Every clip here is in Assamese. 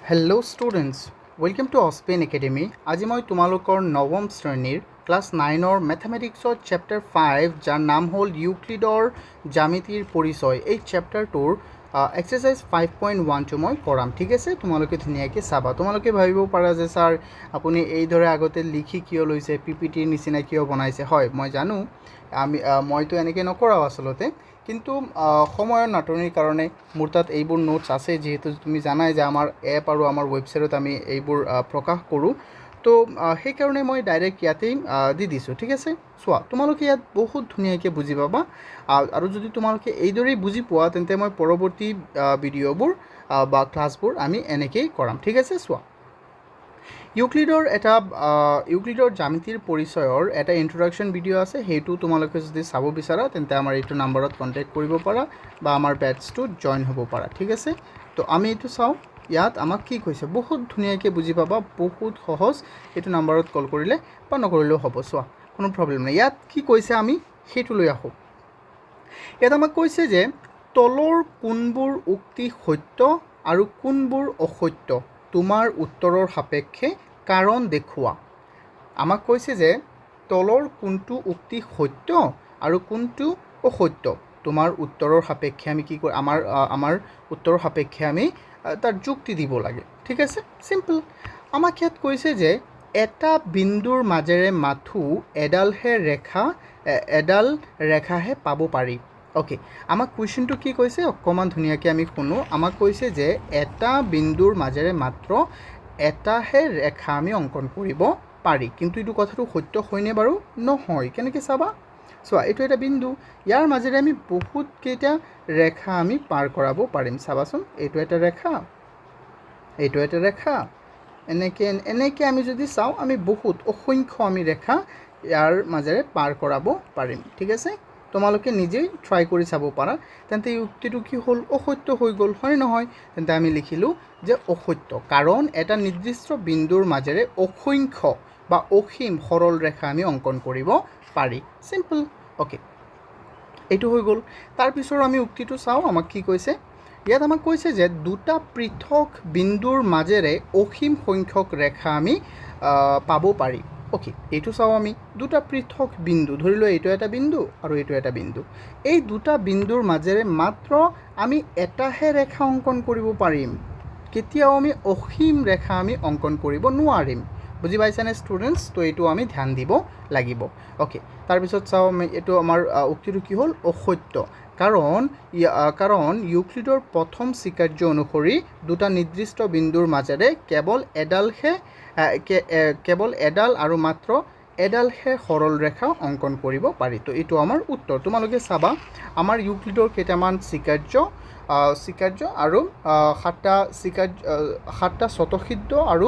Hello students, welcome to Ospen Academy. আজি মই তোমালোকৰ নৱম শ্ৰেণীৰ ক্লাছ নাইনৰ মেথামেটিক্সৰ চেপ্টাৰ 5, যাৰ নাম হ'ল ইউক্লিডৰ জ্যামিতিৰ পৰিচয়, এই চেপ্টাৰটোৰ এক্সাৰচাইজ 5.1টো মই কৰাম, ঠিক আছে? তোমালোকে ধুনীয়াকৈ চাবা। তোমালোকে ভাবিব পাৰা যে ছাৰ, আপুনি এইদৰে আগতে লিখি কিয় লৈছে, পিপিটিৰ নিচিনা কিয় বনাইছে? হয়, মই জানো, আমি মইতো এনেকৈ নকৰাওঁ আচলতে, কিন্তু সময়ৰ নাটনিৰ কাৰণে মোৰ তাত এইবোৰ নোটছ আছে। যিহেতু তুমি জানাই যে আমাৰ এপ আৰু আমাৰ ৱেবছাইটত আমি এইবোৰ প্ৰকাশ কৰোঁ, তো সেইকাৰণে মই ডাইৰেক্ট ইয়াতেই দি দিছোঁ, ঠিক আছে? চোৱা, তোমালোকে ইয়াত বহুত ধুনীয়াকৈ বুজি পাবা আৰু যদি তোমালোকে এইদৰেই বুজি পোৱা, তেন্তে মই পৰৱৰ্তী ভিডিঅ'বোৰ বা ক্লাছবোৰ আমি এনেকেই কৰাম, ঠিক আছে? চোৱা, ইউক্লিডৰ জ্যামিতিৰ পৰিচয়ৰ এটা ইণ্ট্ৰডাকশ্যন ভিডিঅ' আছে। সেইটো তোমালোকে যদি চাব বিচাৰা, তেন্তে আমাৰ এইটো নাম্বাৰত কণ্টেক্ট কৰিব পাৰা বা আমাৰ বেটছটোত জইন হ'ব পাৰা, ঠিক আছে? তো আমি এইটো চাওঁ, ইয়াত আমাক কি কৈছে। বহুত ধুনীয়াকৈ বুজি পাবা, বহুত সহজ। এইটো নাম্বাৰত কল কৰিলে বা নকৰিলেও হ'ব, চোৱা, কোনো প্ৰব্লেম নাই। ইয়াত কি কৈছে, আমি সেইটো লৈ আহোঁ। ইয়াত আমাক কৈছে যে তলৰ কোনবোৰ উক্তি সত্য আৰু কোনবোৰ অসত্য, তোমাৰ উত্তৰৰ সাপেক্ষে কাৰণ দেখুওৱা। আমাক কৈছে যে তলৰ কোনটো উক্তি সত্য আৰু কোনটো অসত্য, তোমাৰ উত্তৰৰ সাপেক্ষে আমি কি কৰি আমাৰ উত্তৰৰ সাপেক্ষে আমি তাৰ যুক্তি দিব লাগে, ঠিক আছে? চিম্পল। আমাক ইয়াত কৈছে যে এটা বিন্দুৰ মাজেৰে মাথো এডাল ৰেখাহে পাব পাৰি। অ'কে, আমাক কুৱেশ্যনটো কি কৈছে, অকণমান ধুনীয়াকৈ আমি শুনো। আমাক কৈছে যে এটা বিন্দুৰ মাজেৰে মাত্ৰ এটাহে ৰেখা আমি অংকন কৰিব পাৰি। কিন্তু এইটো কথাটো সত্য হয়নে বাৰু? নহয়। কেনেকৈ চাবা? চোৱা, এইটো এটা বিন্দু, ইয়াৰ মাজেৰে আমি বহুতকেইটা ৰেখা আমি পাৰ কৰাব পাৰিম। চাবাচোন, এইটো এটা ৰেখা, এইটো এটা ৰেখা, এনেকৈ এনেকৈ আমি যদি চাওঁ, আমি বহুত অসংখ্য আমি ৰেখা ইয়াৰ মাজেৰে পাৰ কৰাব পাৰিম, ঠিক আছে? তোমালোকে নিজেই ট্ৰাই কৰি চাব পাৰা। তেন্তে এই উক্তিটো কি হ'ল? অসত্য হৈ গ'ল, হয় নহয়? তেন্তে আমি লিখিলোঁ যে অসত্য, কাৰণ এটা নিৰ্দিষ্ট বিন্দুৰ মাজেৰে অসংখ্য বা অসীম সৰল ৰেখা আমি অংকন কৰিব পাৰি। চিম্পল। অ'কে, এইটো হৈ গ'ল। তাৰপিছৰ আমি উক্তিটো চাওঁ, আমাক কি কৈছে। ইয়াত আমাক কৈছে যে দুটা পৃথক বিন্দুৰ মাজেৰে অসীম সংখ্যক ৰেখা আমি পাব পাৰি। অ'কে, এইটো চাওঁ আমি। দুটা পৃথক বিন্দু, ধৰি লোৱা এইটো এটা বিন্দু আৰু এইটো এটা বিন্দু, এই দুটা বিন্দুৰ মাজেৰে মাত্ৰ আমি এটাহে ৰেখা অংকন কৰিব পাৰিম। কেতিয়াও আমি অসীম ৰেখা আমি অংকন কৰিব নোৱাৰিম। বুজি পাইছানে ষ্টুডেণ্টছ? তো এইটো আমি ধ্যান দিব লাগিব। অ'কে, তাৰপিছত চাওঁ আমি, এইটো আমাৰ উক্তিটো কি হ'ল? অসত্য, কাৰণ ইউক্লিডৰ প্ৰথম স্বীকাৰ্য অনুসৰি দুটা নিৰ্দিষ্ট বিন্দুৰ মাজেৰে কেৱল এডাল আৰু মাত্ৰ এডালহে সৰল ৰেখা অংকন কৰিব পাৰি। তো এইটো আমাৰ উত্তৰ। তোমালোকে চাবা, আমাৰ ইউক্লিডৰ কেইটামান স্বীকাৰ্য আৰু সাতটা স্বীকাৰ্য, সাতটা স্বতঃসিদ্ধ আৰু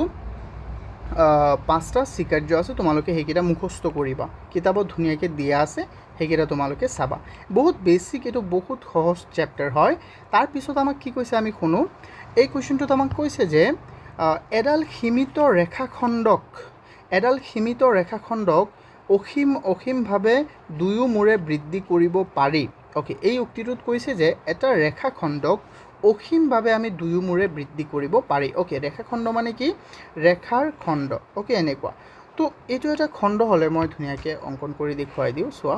পাঁচটা স্বীকাৰ্য আছে। তোমালোকে সেইকেইটা মুখস্থ কৰিবা। কিতাপত ধুনীয়াকৈ দিয়া আছে, সেইকেইটা তোমালোকে চাবা। বহুত বেছিক, এইটো বহুত সহজ চেপ্টাৰ হয়। তাৰপিছত আমাক কি কৈছে, আমি শুনো। এই কুৱেশ্যনটোত আমাক কৈছে যে এডাল সীমিত ৰেখাখণ্ডক অসীমভাৱে দুয়ো মূৰে বৃদ্ধি কৰিব পাৰি। অ'কে, এই উক্তিটোত কৈছে যে এটা ৰেখাখণ্ডক অসীমভাৱে আমি দুয়ো মূৰে বৃদ্ধি কৰিব পাৰি। অ'কে, ৰেখাখণ্ড মানে কি? ৰেখাৰ খণ্ড। অ'কে, এনেকুৱা। তো এইটো এটা খণ্ড হ'লে মই ধুনীয়াকৈ অংকন কৰি দেখুৱাই দিওঁ, চোৱা।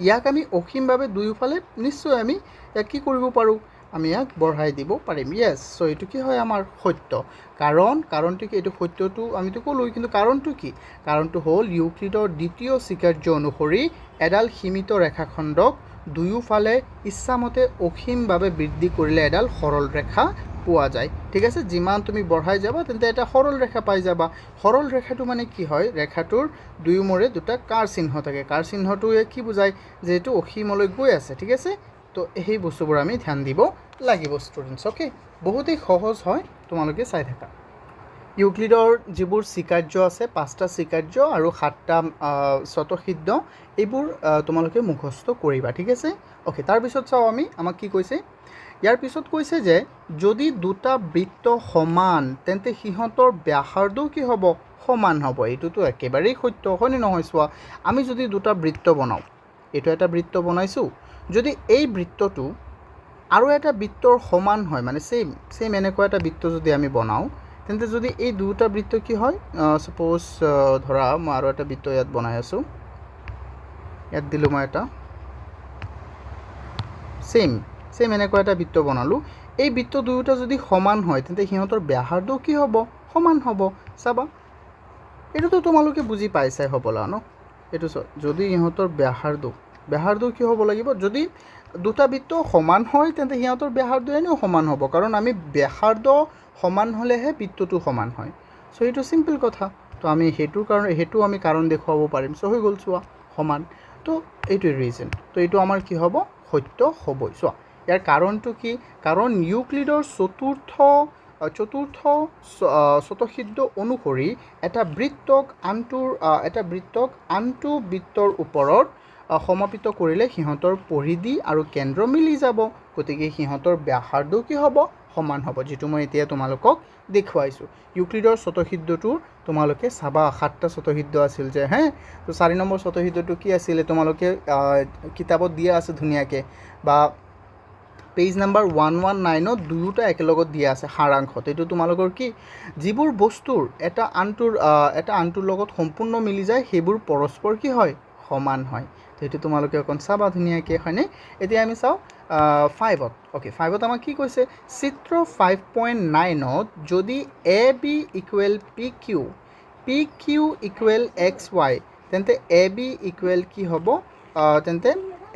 ইয়াক আমি অসীমভাৱে দুয়োফালে নিশ্চয় আমি ইয়াক কি কৰিব পাৰোঁ? আমি ইয়াক বঢ়াই দিব পাৰিম। য়েছ, চ' এইটো কি হয়? আমাৰ সত্য। কাৰণটো কি? এইটো সত্যটো আমিতো ক'লোৱেই, কিন্তু কাৰণটো কি? কাৰণটো হ'ল ইউক্লিডৰ দ্বিতীয় স্বীকাৰ্য অনুসৰি এডাল সীমিত ৰেখাখণ্ডক দুয়োফালে ইচ্ছামতে অসীমভাৱে বৃদ্ধি কৰিলে এডাল সৰল ৰেখা পোৱা যায়, ঠিক আছে? যিমান তুমি বঢ়াই যাবা, তেন্তে এটা সৰল ৰেখা পাই যাবা। সৰল ৰেখাটো মানে কি হয়? ৰেখাটোৰ দুয়ো মূৰে দুটা কাৰ চিহ্ন থাকে। কাৰ চিহ্নটোৱে কি বুজায়? যে এইটো অসীমলৈ গৈ আছে, ঠিক আছে? তো সেই বস্তুবোৰ আমি ধ্যান দিব লাগিব ষ্টুডেণ্টছ। অ'কে, বহুতেই সহজ হয়, তোমালোকে চাই থাকা। ইউক্লিডৰ যিবোৰ স্বীকাৰ্য আছে, পাঁচটা স্বীকাৰ্য আৰু সাতটা স্বতঃসিদ্ধ, এইবোৰ তোমালোকে মুখস্থ কৰিবা, ঠিক আছে? অ'কে, তাৰপিছত চাওঁ আমি, আমাক কি কৈছে। ইয়াৰ পিছত কৈছে যে যদি দুটা বৃত্ত সমান, তেন্তে সিহঁতৰ ব্যাসাৰ্ধও কি হ'ব? সমান হ'ব। এইটোতো একেবাৰেই সত্য, হয়নে নহয়? চোৱা, আমি যদি দুটা বৃত্ত বনাওঁ, এইটো এটা বৃত্ত বনাইছোঁ, যদি এই বৃত্তটো আৰু এটা বৃত্তৰ সমান হয়, মানে ছেইম ছেইম এনেকুৱা এটা বৃত্ত যদি আমি বনাওঁ, তেন্তে যদি এই দুটা বৃত্ত কি হয়, ছাপ'জ ধৰা মই আৰু এটা বৃত্ত ইয়াত বনাই আছোঁ, ইয়াত দিলোঁ মই এটা ছেইম ছেইম এনেকুৱা এটা বৃত্ত বনালোঁ। এই বৃত্ত দুয়োটা যদি সমান হয়, তেন্তে সিহঁতৰ ব্যাসাৰ্ধও কি হ'ব? সমান হ'ব। চাবা, এইটোতো তোমালোকে বুজি পাইছাই হ'বলা ন? এইটো চোৱা, যদি ইহঁতৰ ব্যাসাৰ্ধ কি হ'ব লাগিব? যদি দুটা বৃত্ত সমান হয়, তেন্তে সিহঁতৰ ব্যাসাৰ্ধ এনেও সমান হ'ব, কাৰণ আমি ব্যাসাৰ্ধ সমান হ'লেহে বৃত্তটো সমান হয়। চ' এইটো চিম্পল কথা। তো আমি সেইটোৰ কাৰণে সেইটো আমি কাৰণ দেখুৱাব পাৰিম। চ' হৈ গ'ল, চোৱা, সমান। তো এইটোৱে ৰিজন। তো এইটো আমাৰ কি হ'ব? সত্য হ'বই। চোৱা, ইয়াৰ কাৰণটো কি? কাৰণ ইউক্লিডৰ চতুৰ্থ স্বতঃসিদ্ধ অনুসৰি এটা বৃত্তক আনটো বৃত্তৰ ওপৰত সমাপিত কৰিলে সিহঁতৰ পৰিধি আৰু কেন্দ্ৰ মিলি যাব, গতিকে সিহঁতৰ ব্যাসাৰ্ধও কি হ'ব? সমান হ'ব, যিটো মই এতিয়া তোমালোকক দেখুৱাইছোঁ। ইউক্লিডৰ স্বতঃসিদ্ধটো তোমালোকে চাবা, সাতটা স্বতঃসিদ্ধ আছিল যে হে। তো 4 নম্বৰ স্বতঃসিদ্ধটো কি আছিলে? তোমালোকে কিতাপত দিয়া আছে ধুনীয়াকৈ, বা পেজ নাম্বাৰ 119ত দুয়োটা একেলগত দিয়া আছে সাৰাংশত। এইটো তোমালোকৰ কি, যিবোৰ বস্তুৰ এটা আনটোৰ লগত সম্পূৰ্ণ মিলি যায়, সেইবোৰ পৰস্পৰ কি হয়? সমান হয়। তো সেইটো তোমালোকে অকণ চাবা ধুনীয়াকৈ, হয়নে? এতিয়া আমি চাওঁ ফাইভত। অ'কে, ফাইভত আমাক কি কৈছে? চিত্ৰ 5.9ত যদি AB equal PQ, PQ equal XY, তেন্তে এ বি ইকুৱেল কি হ'ব? তেন্তে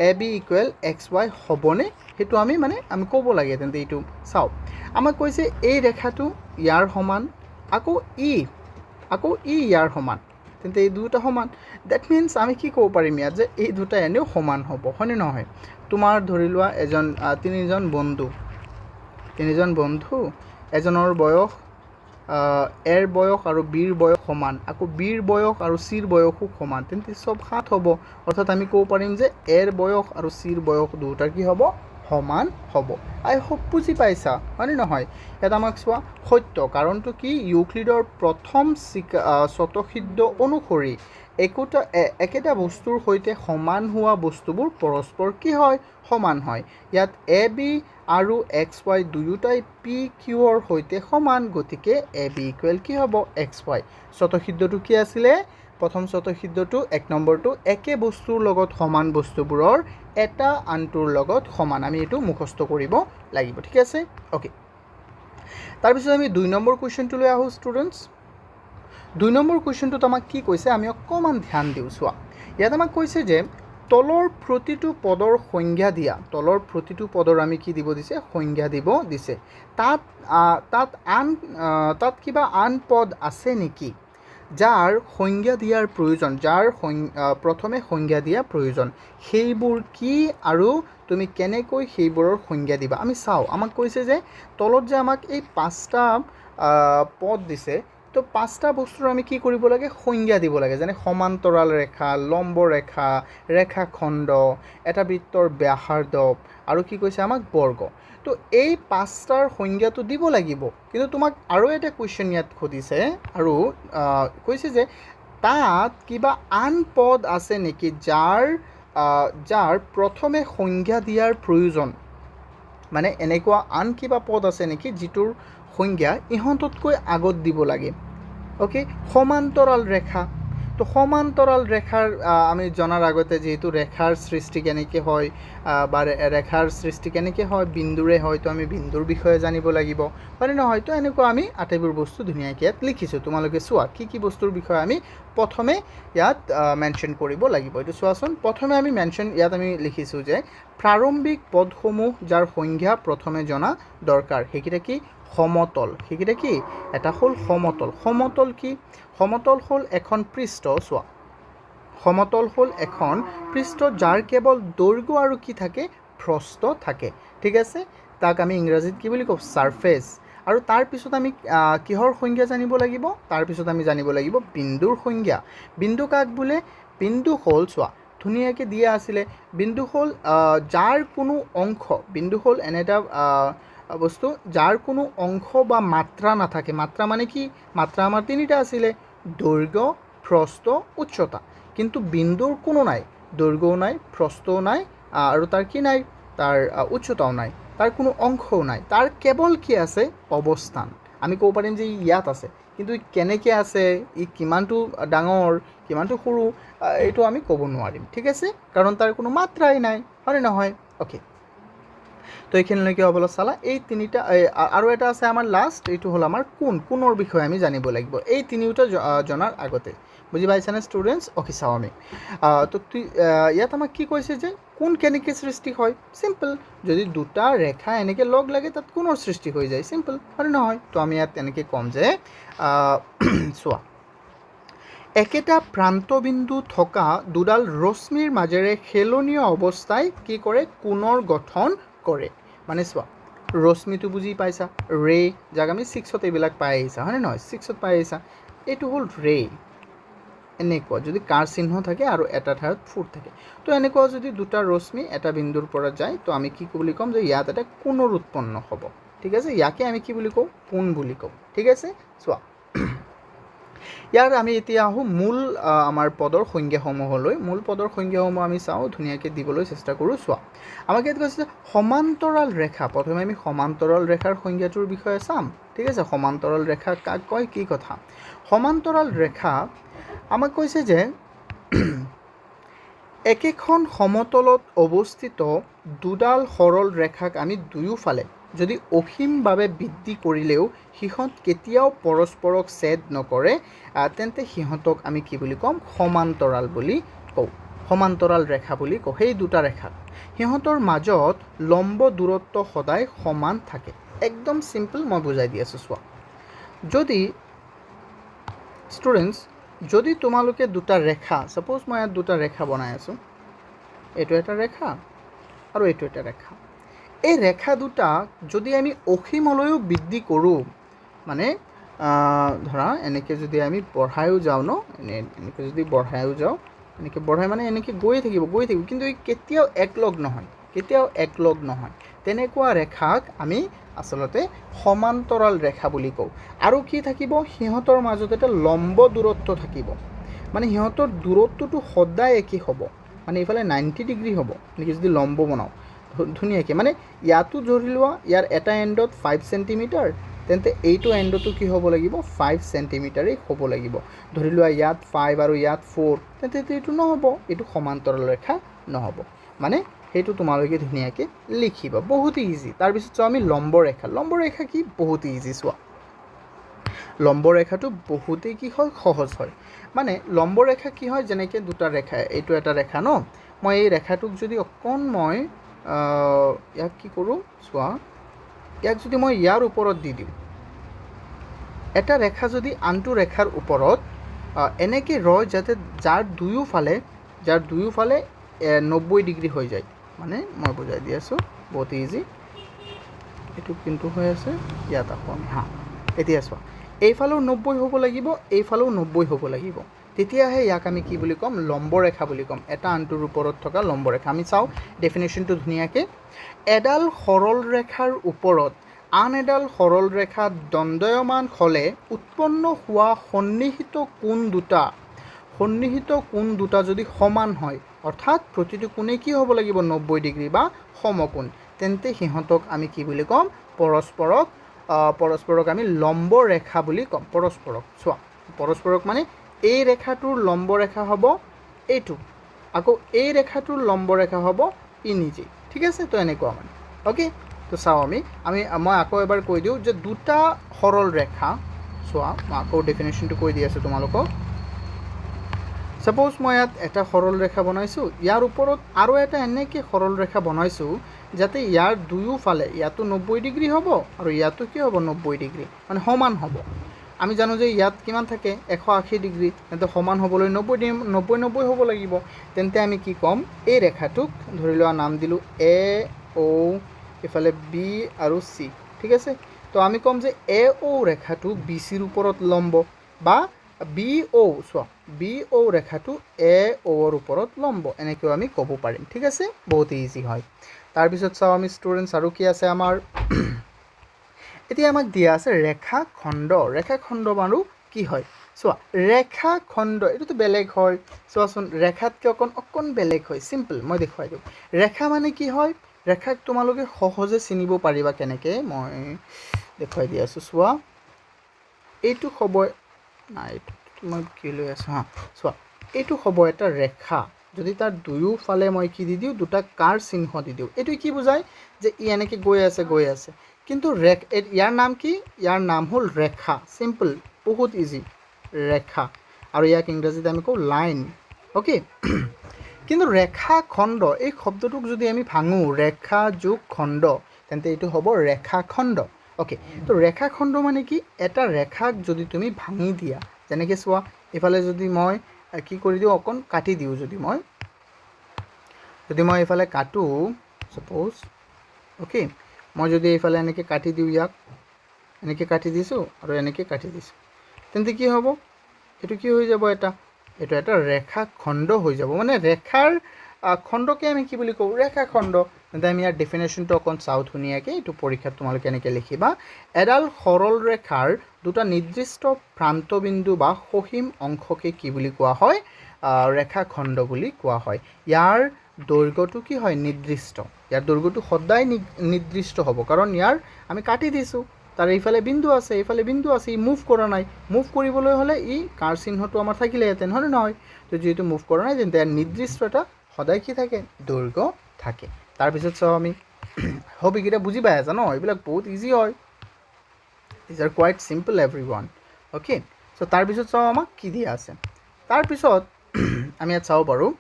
AB equal XY হ'বনে? সেইটো আমি মানে আমি ক'ব লাগে। তেন্তে এইটো চাওঁ, আমাক কৈছে এই ৰেখাটো ইয়াৰ সমান, আকৌ ই ইয়াৰ সমান, তেন্তে এই দুয়োটা সমান। That means আমি কি ক'ব পাৰিম ইয়াত যে এই দুটা এনেও সমান হ'ব, হয়নে নহয়? তোমাৰ ধৰি লোৱা এজন তিনিজন বন্ধু, এজনৰ বয়স, এৰ বয়স আৰু বিৰ বয়স সমান, আকৌ বিৰ বয়স আৰু চিৰ বয়সো সমান, তেন্তে চব 7 হ'ব। অৰ্থাৎ আমি ক'ব পাৰিম যে এৰ বয়স আৰু চিৰ বয়স দুয়োটাৰ কি হ'ব? সমান হ'ব। আই হোপ বুজি পাইছা, হয়নে নহয়? ইয়াত আমাক চোৱা, সত্য। কাৰণটো কি? ইউক্লিডৰ প্ৰথম স্বতঃসিদ্ধ অনুসৰি একেটা বস্তুৰ সৈতে সমান হোৱা বস্তুবোৰ পৰস্পৰ কি হয়? সমান হয়। ইয়াত এ বি আৰু এক্স ৱাই দুয়োটাই পি কিউৰ সৈতে সমান, গতিকে এ বি ইকুৱেল কি হ'ব? X Y. স্বতঃসিদ্ধটো কি আছিলে? প্ৰথম স্বতঃসিদ্ধটো 1 নম্বৰটো, একে বস্তুৰ লগত সমান বস্তুবোৰৰ এটা আনটোৰ লগত সমান। আমি এইটো মুখস্থ কৰিব লাগিব, ঠিক আছে? অ'কে, তাৰপিছত আমি 2 নম্বৰ কুৱেশ্যনটোলৈ আহোঁ ষ্টুডেণ্টছ। 2 নম্বৰ কুৱেশ্যনটোত আমাক কি কৈছে, আমি অকণমান ধ্যান দিওঁ। চোৱা, ইয়াত আমাক কৈছে যে তলৰ প্ৰতিটো পদৰ সংজ্ঞা দিয়া। তলৰ প্ৰতিটো পদৰ আমি কি দিব দিছে? সংজ্ঞা দিব দিছে। তাত কিবা আন পদ আছে নেকি যাৰ সংজ্ঞা দিয়াৰ প্ৰয়োজন, যাৰ প্ৰথমে সংজ্ঞা দিয়া প্ৰয়োজন? সেইবোৰ কি আৰু তুমি কেনেকৈ সেইবোৰৰ সংজ্ঞা দিবা? আমি চাওঁ, আমাক কৈছে যে তলত যে আমাক এই পাঁচটা পদ দিছে, তো পাঁচটা বস্তুৰ আমি কি কৰিব লাগে? সংজ্ঞা দিব লাগে। যেনে সমান্তৰাল ৰেখা, লম্ব ৰেখা, ৰেখাখণ্ড, এটা বৃত্তৰ ব্যাসাৰ্ধ আৰু কি কৈছে আমাক? বৰ্গ। তো এই পাঁচটাৰ সংজ্ঞাটো দিব লাগিব। কিন্তু তোমাক আৰু এটা কুৱেশ্যন ইয়াত সুধিছে আৰু কৈছে যে তাত কিবা আন পদ আছে নেকি যাৰ প্ৰথমে সংজ্ঞা দিয়াৰ প্ৰয়োজন? মানে এনেকুৱা আন কিবা পদ আছে নেকি যিটোৰ সংজ্ঞা ইহঁততকৈ আগত দিব লাগে? অ'কে, সমান্তৰাল ৰেখা। তো সমান্তৰাল ৰেখাৰ আমি জনাৰ আগতে, যিহেতু ৰেখাৰ সৃষ্টি কেনেকৈ হয় বা ৰেখাৰ সৃষ্টি কেনেকৈ হয়, বিন্দুৰে হয়, তো আমি বিন্দুৰ বিষয়ে জানিব লাগিব, হয়নে নহয়? তো এনেকুৱা আমি আটাইবোৰ বস্তু ধুনীয়াকৈ ইয়াত লিখিছোঁ। তোমালোকে চোৱা, কি কি বস্তুৰ বিষয়ে আমি প্ৰথমে ইয়াত মেনশ্যন কৰিব লাগিব, এইটো চোৱাচোন। প্ৰথমে আমি মেনশ্যন ইয়াত আমি লিখিছোঁ যে প্ৰাৰম্ভিক পদসমূহ যাৰ সংজ্ঞা প্ৰথমে জনা দৰকাৰ, সেইকেইটা কি? সমতল। সেইকেইটা কি? এটা হ'ল সমতল। সমতল কি? সমতল হ'ল এখন পৃষ্ঠ। চোৱা, সমতল হ'ল এখন পৃষ্ঠ যাৰ কেৱল দৈৰ্ঘ্য আৰু কি থাকে? প্ৰস্থ থাকে, ঠিক আছে? তাক আমি ইংৰাজীত কি বুলি কওঁ? ছাৰফেচ। আৰু তাৰপিছত আমি কিহৰ সংজ্ঞা জানিব লাগিব? তাৰপিছত আমি জানিব লাগিব বিন্দুৰ সংজ্ঞা। বিন্দু কাক বোলে? বিন্দু হ'ল, চোৱা, ধুনীয়াকৈ দিয়া আছিলে, বিন্দু হ'ল যাৰ কোনো অংশ, বিন্দু হ'ল এনে এটা বস্তু যাৰ কোনো অংশ বা মাত্ৰা নাথাকে। মাত্ৰা মানে কি? মাত্ৰা আমাৰ তিনিটা আছিলে, দৈৰ্ঘ্য, প্ৰস্থ, উচ্চতা। কিন্তু বিন্দুৰ কোনো নাই, দৈৰ্ঘ্যও নাই, প্ৰস্থও নাই আৰু তাৰ কি নাই? তাৰ উচ্চতাও নাই। তাৰ কোনো অংশও নাই। তাৰ কেৱল কি আছে? অৱস্থান। আমি ক'ব পাৰিম যে ই ইয়াত আছে, কিন্তু ই কেনেকৈ আছে, ই কিমানটো ডাঙৰ, কিমানটো সৰু, এইটো আমি ক'ব নোৱাৰিম, ঠিক আছে? কাৰণ তাৰ কোনো মাত্ৰাই নাই, হয়নে নহয়? অ'কে, তো এইখিনিলৈকে হ'বলৈ চালা। এই তিনিটা আৰু এটা আছে আমাৰ লাষ্ট, এইটো হ'ল আমাৰ কোণ। কোণৰ বিষয়ে আমি জানিব লাগিব এই তিনিওটা জনাৰ আগতে। বুজি পাইছানে ষ্টুডেণ্টছ? অ'কে, চাওঁ আমি। তো ইয়াত আমাক কি কৈছে যে কোণ কেনেকৈ সৃষ্টি হয়? চিম্পল, যদি দুটা ৰেখা এনেকৈ লগ লাগে, তাত কোণৰ সৃষ্টি হৈ যায়। চিম্পল, হয়নে নহয়? তো আমি ইয়াত তেনেকৈ ক'ম যে চোৱা, একেটা প্ৰান্তবিন্দু থকা দুডাল ৰশ্মিৰ মাজেৰে হেলনীয় অৱস্থাই কি কৰে? কোণৰ গঠন কৰে। মানে চোৱা, ৰশ্মিটো বুজি পাইছা, ৰে, যাক আমি ছিক্সত এইবিলাক পাই আহিছা, হয়নে নহয়? ছিক্সত পাই আহিছা। এইটো হ'ল ৰে। এনেকুৱা যদি কাৰ চিহ্ন থাকে আৰু এটা ঠাইত ফুট থাকে, তো এনেকুৱা যদি দুটা ৰশ্মি এটা বিন্দুৰ পৰা যায়, তো আমি কি বুলি ক'ম যে ইয়াত এটা কোণৰ উৎপন্ন হ'ব, ঠিক আছে? ইয়াকে আমি কি বুলি কওঁ? কোণ বুলি কওঁ, ঠিক আছে? চোৱা, ইয়াৰ আমি এতিয়া আহোঁ মূল আমাৰ পদৰ সংজ্ঞাসমূহলৈ। মূল পদৰ সংজ্ঞাসমূহ আমি চাওঁ, ধুনীয়াকৈ দিবলৈ চেষ্টা কৰোঁ। চোৱা, আমাক ইয়াত কৈছে যে সমান্তৰাল ৰেখা। প্ৰথমে আমি সমান্তৰাল ৰেখাৰ সংজ্ঞাটোৰ বিষয়ে চাম, ঠিক আছে? সমান্তৰাল ৰেখা কাক কয়, কি কথা? সমান্তৰাল ৰেখা আমাক কৈছে যে একেখন সমতলত অৱস্থিত দুডাল সৰল ৰেখাক আমি দুয়োফালে যদি অসীমভাৱে বৃদ্ধি কৰিলেও সিহঁত কেতিয়াও পৰস্পৰক ছেদ নকৰে, তেন্তে সিহঁতক আমি কি বুলি ক'ম? সমান্তৰাল বুলি কওঁ, সমান্তৰাল ৰেখা বুলি কওঁ। সেই দুটা ৰেখাক সিহঁতৰ মাজত লম্ব দূৰত্ব সদায় সমান থাকে। একদম চিম্পল, মই বুজাই দি আছোঁ। চোৱা, যদি ষ্টুডেণ্টছ, যদি তোমালোকে দুটা ৰেখা, ছাপ'জ মই ইয়াত দুটা ৰেখা বনাই আছোঁ, এইটো এটা ৰেখা আৰু এইটো এটা ৰেখা, এই ৰেখা দুটা যদি আমি অসীমলৈও বৃদ্ধি কৰোঁ, মানে ধৰা এনেকৈ যদি আমি বঢ়ায়ো যাওঁ ন, এনেকৈ যদি বঢ়ায়ো যাওঁ, এনেকৈ বঢ়াই মানে এনেকৈ গৈয়ে থাকিব, গৈয়ে থাকিব, কিন্তু ই কেতিয়াও একলগ নহয়, কেতিয়াও একলগ নহয়। তেনেকুৱা ৰেখাক আমি আচলতে সমান্তৰাল ৰেখা বুলি কওঁ। আৰু কি থাকিব? সিহঁতৰ মাজত এটা লম্ব দূৰত্ব থাকিব, মানে সিহঁতৰ দূৰত্বটো সদায় একেই হ'ব, মানে এইফালে 90 ডিগ্ৰী হ'ব। এনেকৈ যদি লম্ব বনাওঁ ধুনীয়াকৈ, মানে ইয়াতো ধৰি লোৱা ইয়াৰ এটা এণ্ডত 5 চেণ্টিমিটাৰ, তেন্তে এইটো এণ্ডতো কি হ'ব লাগিব? 5 চেণ্টিমিটাৰেই হ'ব লাগিব। ধৰি লোৱা ইয়াত 5 আৰু ইয়াত 4, তেন্তে এইটো নহ'ব, এইটো সমান্তৰাল ৰেখা নহ'ব। মানে সেইটো তোমালোকে ধুনীয়াকৈ লিখিবা, বহুত ইজি। তাৰপিছত চোৱা, আমি লম্ব ৰেখা। লম্ব ৰেখা কি? বহুত ইজি। চোৱা, লম্ব ৰেখাটো বহুতেই কি হয়? সহজ হয়। মানে লম্ব ৰেখা কি হয়? যেনেকৈ দুটা ৰেখা, এইটো এটা ৰেখা ন, মই এই ৰেখাটোক যদি অকণ মই ইয়াক কি কৰোঁ চোৱা, ইয়াক যদি মই ইয়াৰ ওপৰত দি দিওঁ, এটা ৰেখা যদি আনটো ৰেখাৰ ওপৰত এনেকৈ ৰয় যাতে যাৰ দুয়োফালে 90 ডিগ্ৰী হৈ যায়। মানে মই বুজাই দি আছোঁ, বহুত ইজি। এইটো কিন্তু হৈ আছে ইয়াত আকৌ আমি, হা, এতিয়া চোৱা, এইফালেও 90 হ'ব লাগিব, এইফালেও 90 হ'ব লাগিব, তেতিয়াহে ইয়াক আমি কি বুলি ক'ম? লম্ব ৰেখা বুলি ক'ম। এটা আনটোৰ ওপৰত থকা লম্ব ৰেখা। আমি চাওঁ ডেফিনেশ্যনটো ধুনীয়াকৈ। এডাল সৰল ৰেখাৰ ওপৰত আন এডাল সৰল ৰেখা দণ্ডায়মান হ'লে উৎপন্ন হোৱা সন্নিহিত কোণ দুটা যদি সমান হয়, অৰ্থাৎ প্ৰতিটো কোণে কি হ'ব লাগিব? 90 ডিগ্ৰী বা সমকোণ, তেন্তে সিহঁতক আমি কি বুলি ক'ম? পৰস্পৰক আমি লম্ব ৰেখা বুলি ক'ম। পৰস্পৰক চোৱা, পৰস্পৰক মানে এই ৰেখাটোৰ লম্ব ৰেখা হ'ব এইটো, আকৌ এই ৰেখাটোৰ লম্ব ৰেখা হ'ব ই নিজেই, ঠিক আছে? তো এনেকুৱা মানে, অ'কে। তো চাওঁ আমি আমি মই আকৌ এবাৰ কৈ দিওঁ যে দুটা সৰল ৰেখা, চোৱা, মই আকৌ ডেফিনেশ্যনটো কৈ দি আছোঁ তোমালোকক। ছাপ'জ মই ইয়াত এটা সৰল ৰেখা বনাইছোঁ, ইয়াৰ ওপৰত আৰু এটা এনেকৈ সৰল ৰেখা বনাইছোঁ যাতে ইয়াৰ দুয়োফালে ইয়াতো 90 ডিগ্ৰী হ'ব আৰু ইয়াতো কি হ'ব? 90 ডিগ্ৰী, মানে সমান হ'ব। আমি জানো যে ইয়াত কিমান থাকে? 180 ডিগ্ৰী। তেন্তে সমান হ'বলৈ 90 90 90 হ'ব লাগিব। তেন্তে আমি কি ক'ম? এই ৰেখাটোক ধৰি লোৱা নাম দিলোঁ এ অ', এইফালে বি আৰু চি, ঠিক আছে? তো আমি ক'ম যে এ অ' ৰেখাটো বি চিৰ ওপৰত লম্ব বা বি অ', চোৱা, বি অ' ৰেখাটো এ অ'ৰ ওপৰত লম্ব, এনেকৈও আমি ক'ব পাৰিম, ঠিক আছে? বহুত ইজি হয়। তাৰপিছত চাওঁ আমি ষ্টুডেণ্টছ, আৰু কি আছে আমাৰ? এতিয়া আমাক দিয়া আছে ৰেখা খণ্ড। ৰেখা খণ্ড বাৰু কি হয়? চোৱা, ৰেখা খণ্ড এইটোতো বেলেগ হয়। চোৱাচোন, ৰেখাতকৈ অকণ অকণ বেলেগ হয়। চিম্পল, মই দেখুৱাই দিওঁ। ৰেখা মানে কি হয়? ৰেখাক তোমালোকে সহজে চিনিব পাৰিবা কেনেকৈ, মই দেখুৱাই দি আছোঁ, চোৱা। এইটো হ'ব নাই, এইটো মই কি লৈ আছোঁ? হা, চোৱা, এইটো হ'ব এটা ৰেখা। যদি তাৰ দুয়োফালে মই কি দি দিওঁ, দুটা কাৰ চিহ্ন দি দিওঁ, এইটো কি বুজায় যে ই এনেকৈ গৈ আছে, গৈ আছে। কিন্তু ইয়াৰ নাম কি? ইয়াৰ নাম হ'ল ৰেখা। চিম্পল, বহুত ইজি, ৰেখা। আৰু ইয়াক ইংৰাজীত আমি কওঁ লাইন। অ'কে, কিন্তু ৰেখা খণ্ড এই শব্দটোক যদি আমি ভাঙোঁ, ৰেখা যোগ খণ্ড, তেন্তে এইটো হ'ব ৰেখাখণ্ড। অ'কে, তো ৰেখাখণ্ড মানে কি? এটা ৰেখাক যদি তুমি ভাঙি দিয়া, যেনেকৈ চোৱা, এইফালে যদি মই কি কৰি দিওঁ, অকণ কাটি দিওঁ, যদি মই এইফালে কাটোঁ ছাপ'জ, অ'কে, মই যদি এইফালে এনেকৈ কাটি দিওঁ, ইয়াক এনেকৈ কাটি দিছোঁ আৰু এনেকৈ কাটি দিছোঁ, তেন্তে কি হ'ব? এইটো কি হৈ যাব? এইটো এটা ৰেখা খণ্ড হৈ যাব। মানে ৰেখাৰ খণ্ডকে আমি কি বুলি কওঁ? ৰেখা খণ্ড। তেন্তে আমি ইয়াৰ ডেফিনেশ্যনটো অকণ চাওঁ ধুনীয়াকৈ। এইটো পৰীক্ষাত তোমালোকে এনেকৈ লিখিবা: এডাল সৰল ৰেখাৰ দুটা নিৰ্দিষ্ট প্ৰান্তবিন্দু বা সসীম অংশকে কি বুলি কোৱা হয়? ৰেখাখণ্ড বুলি কোৱা হয়। ইয়াৰ দৈৰ্ঘ্যটো কি হয়? নিৰ্দিষ্ট। ইয়াৰ দৈৰ্ঘ্যটো সদায় নিৰ্দিষ্ট হ'ব, কাৰণ ইয়াৰ আমি কাটি দিছোঁ, তাৰ এইফালে বিন্দু আছে, এইফালে বিন্দু আছে, ই মুভ কৰা নাই। মুভ কৰিবলৈ হ'লে ই কাৰ চিহ্নটো আমাৰ থাকিলেহেঁতেন, হয়নে নহয়? তো যিহেতু মুভ কৰা নাই, তেন্তে ইয়াৰ নিৰ্দিষ্ট এটা সদায় কি থাকে? দৈৰ্ঘ্য থাকে। তাৰপিছত চাওঁ আমি, হবিকেইটা বুজি পাই আছা ন? এইবিলাক বহুত ইজি হয়। These are quite simple, everyone. Okay, so তাৰপিছত চাওঁ আমাক কি দিয়া আছে। তাৰপিছত আমি ইয়াত চাব পাৰোঁ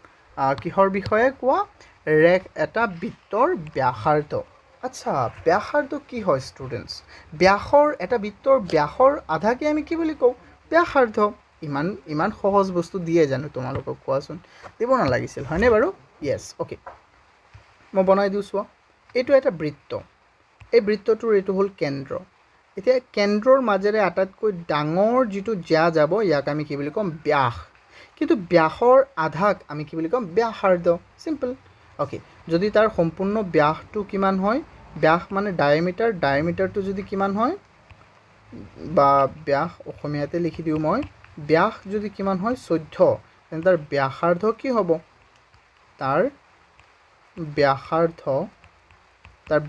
কিহৰ বিষয়ে কোৱা? ৰেখ এটা বৃত্তৰ ব্যাসাৰ্ধ। আচ্ছা, ব্যাসাৰ্ধ কি হয় ষ্টুডেণ্টছ? ব্যাসৰ, এটা বৃত্তৰ ব্যাসৰ আধাকে আমি কি বুলি কওঁ? ব্যাসাৰ্ধ। ইমান ইমান সহজ বস্তু দিয়ে জানো তোমালোকক, কোৱাচোন? দিব নালাগিছিল, হয়নে বাৰু? য়েছ, অ'কে, মই বনাই দিওঁ, চোৱা। এইটো এটা বৃত্ত। এই বৃত্তটোৰ এইটো হ'ল কেন্দ্ৰ। এতিয়া কেন্দ্ৰৰ মাজেৰে আটাইতকৈ ডাঙৰ যিটো জ্যা যাব, ইয়াক আমি কি বুলি ক'ম? ব্যাস। কিন্তু ব্যাসৰ আধাক আমি কি বুলি ক'ম? ব্যাসাৰ্ধ। চিম্পল। অ'কে, যদি তাৰ সম্পূৰ্ণ ব্যাসটো কিমান হয়, ব্যাস মানে ডায়েমিটাৰ, ডায়েমিটাৰটো যদি কিমান হয়, বা ব্যাস অসমীয়াতে লিখি দিওঁ মই, ব্যাস যদি কিমান হয় 14, তেন্তে তাৰ ব্যাসাৰ্ধ কি হ'ব? তাৰ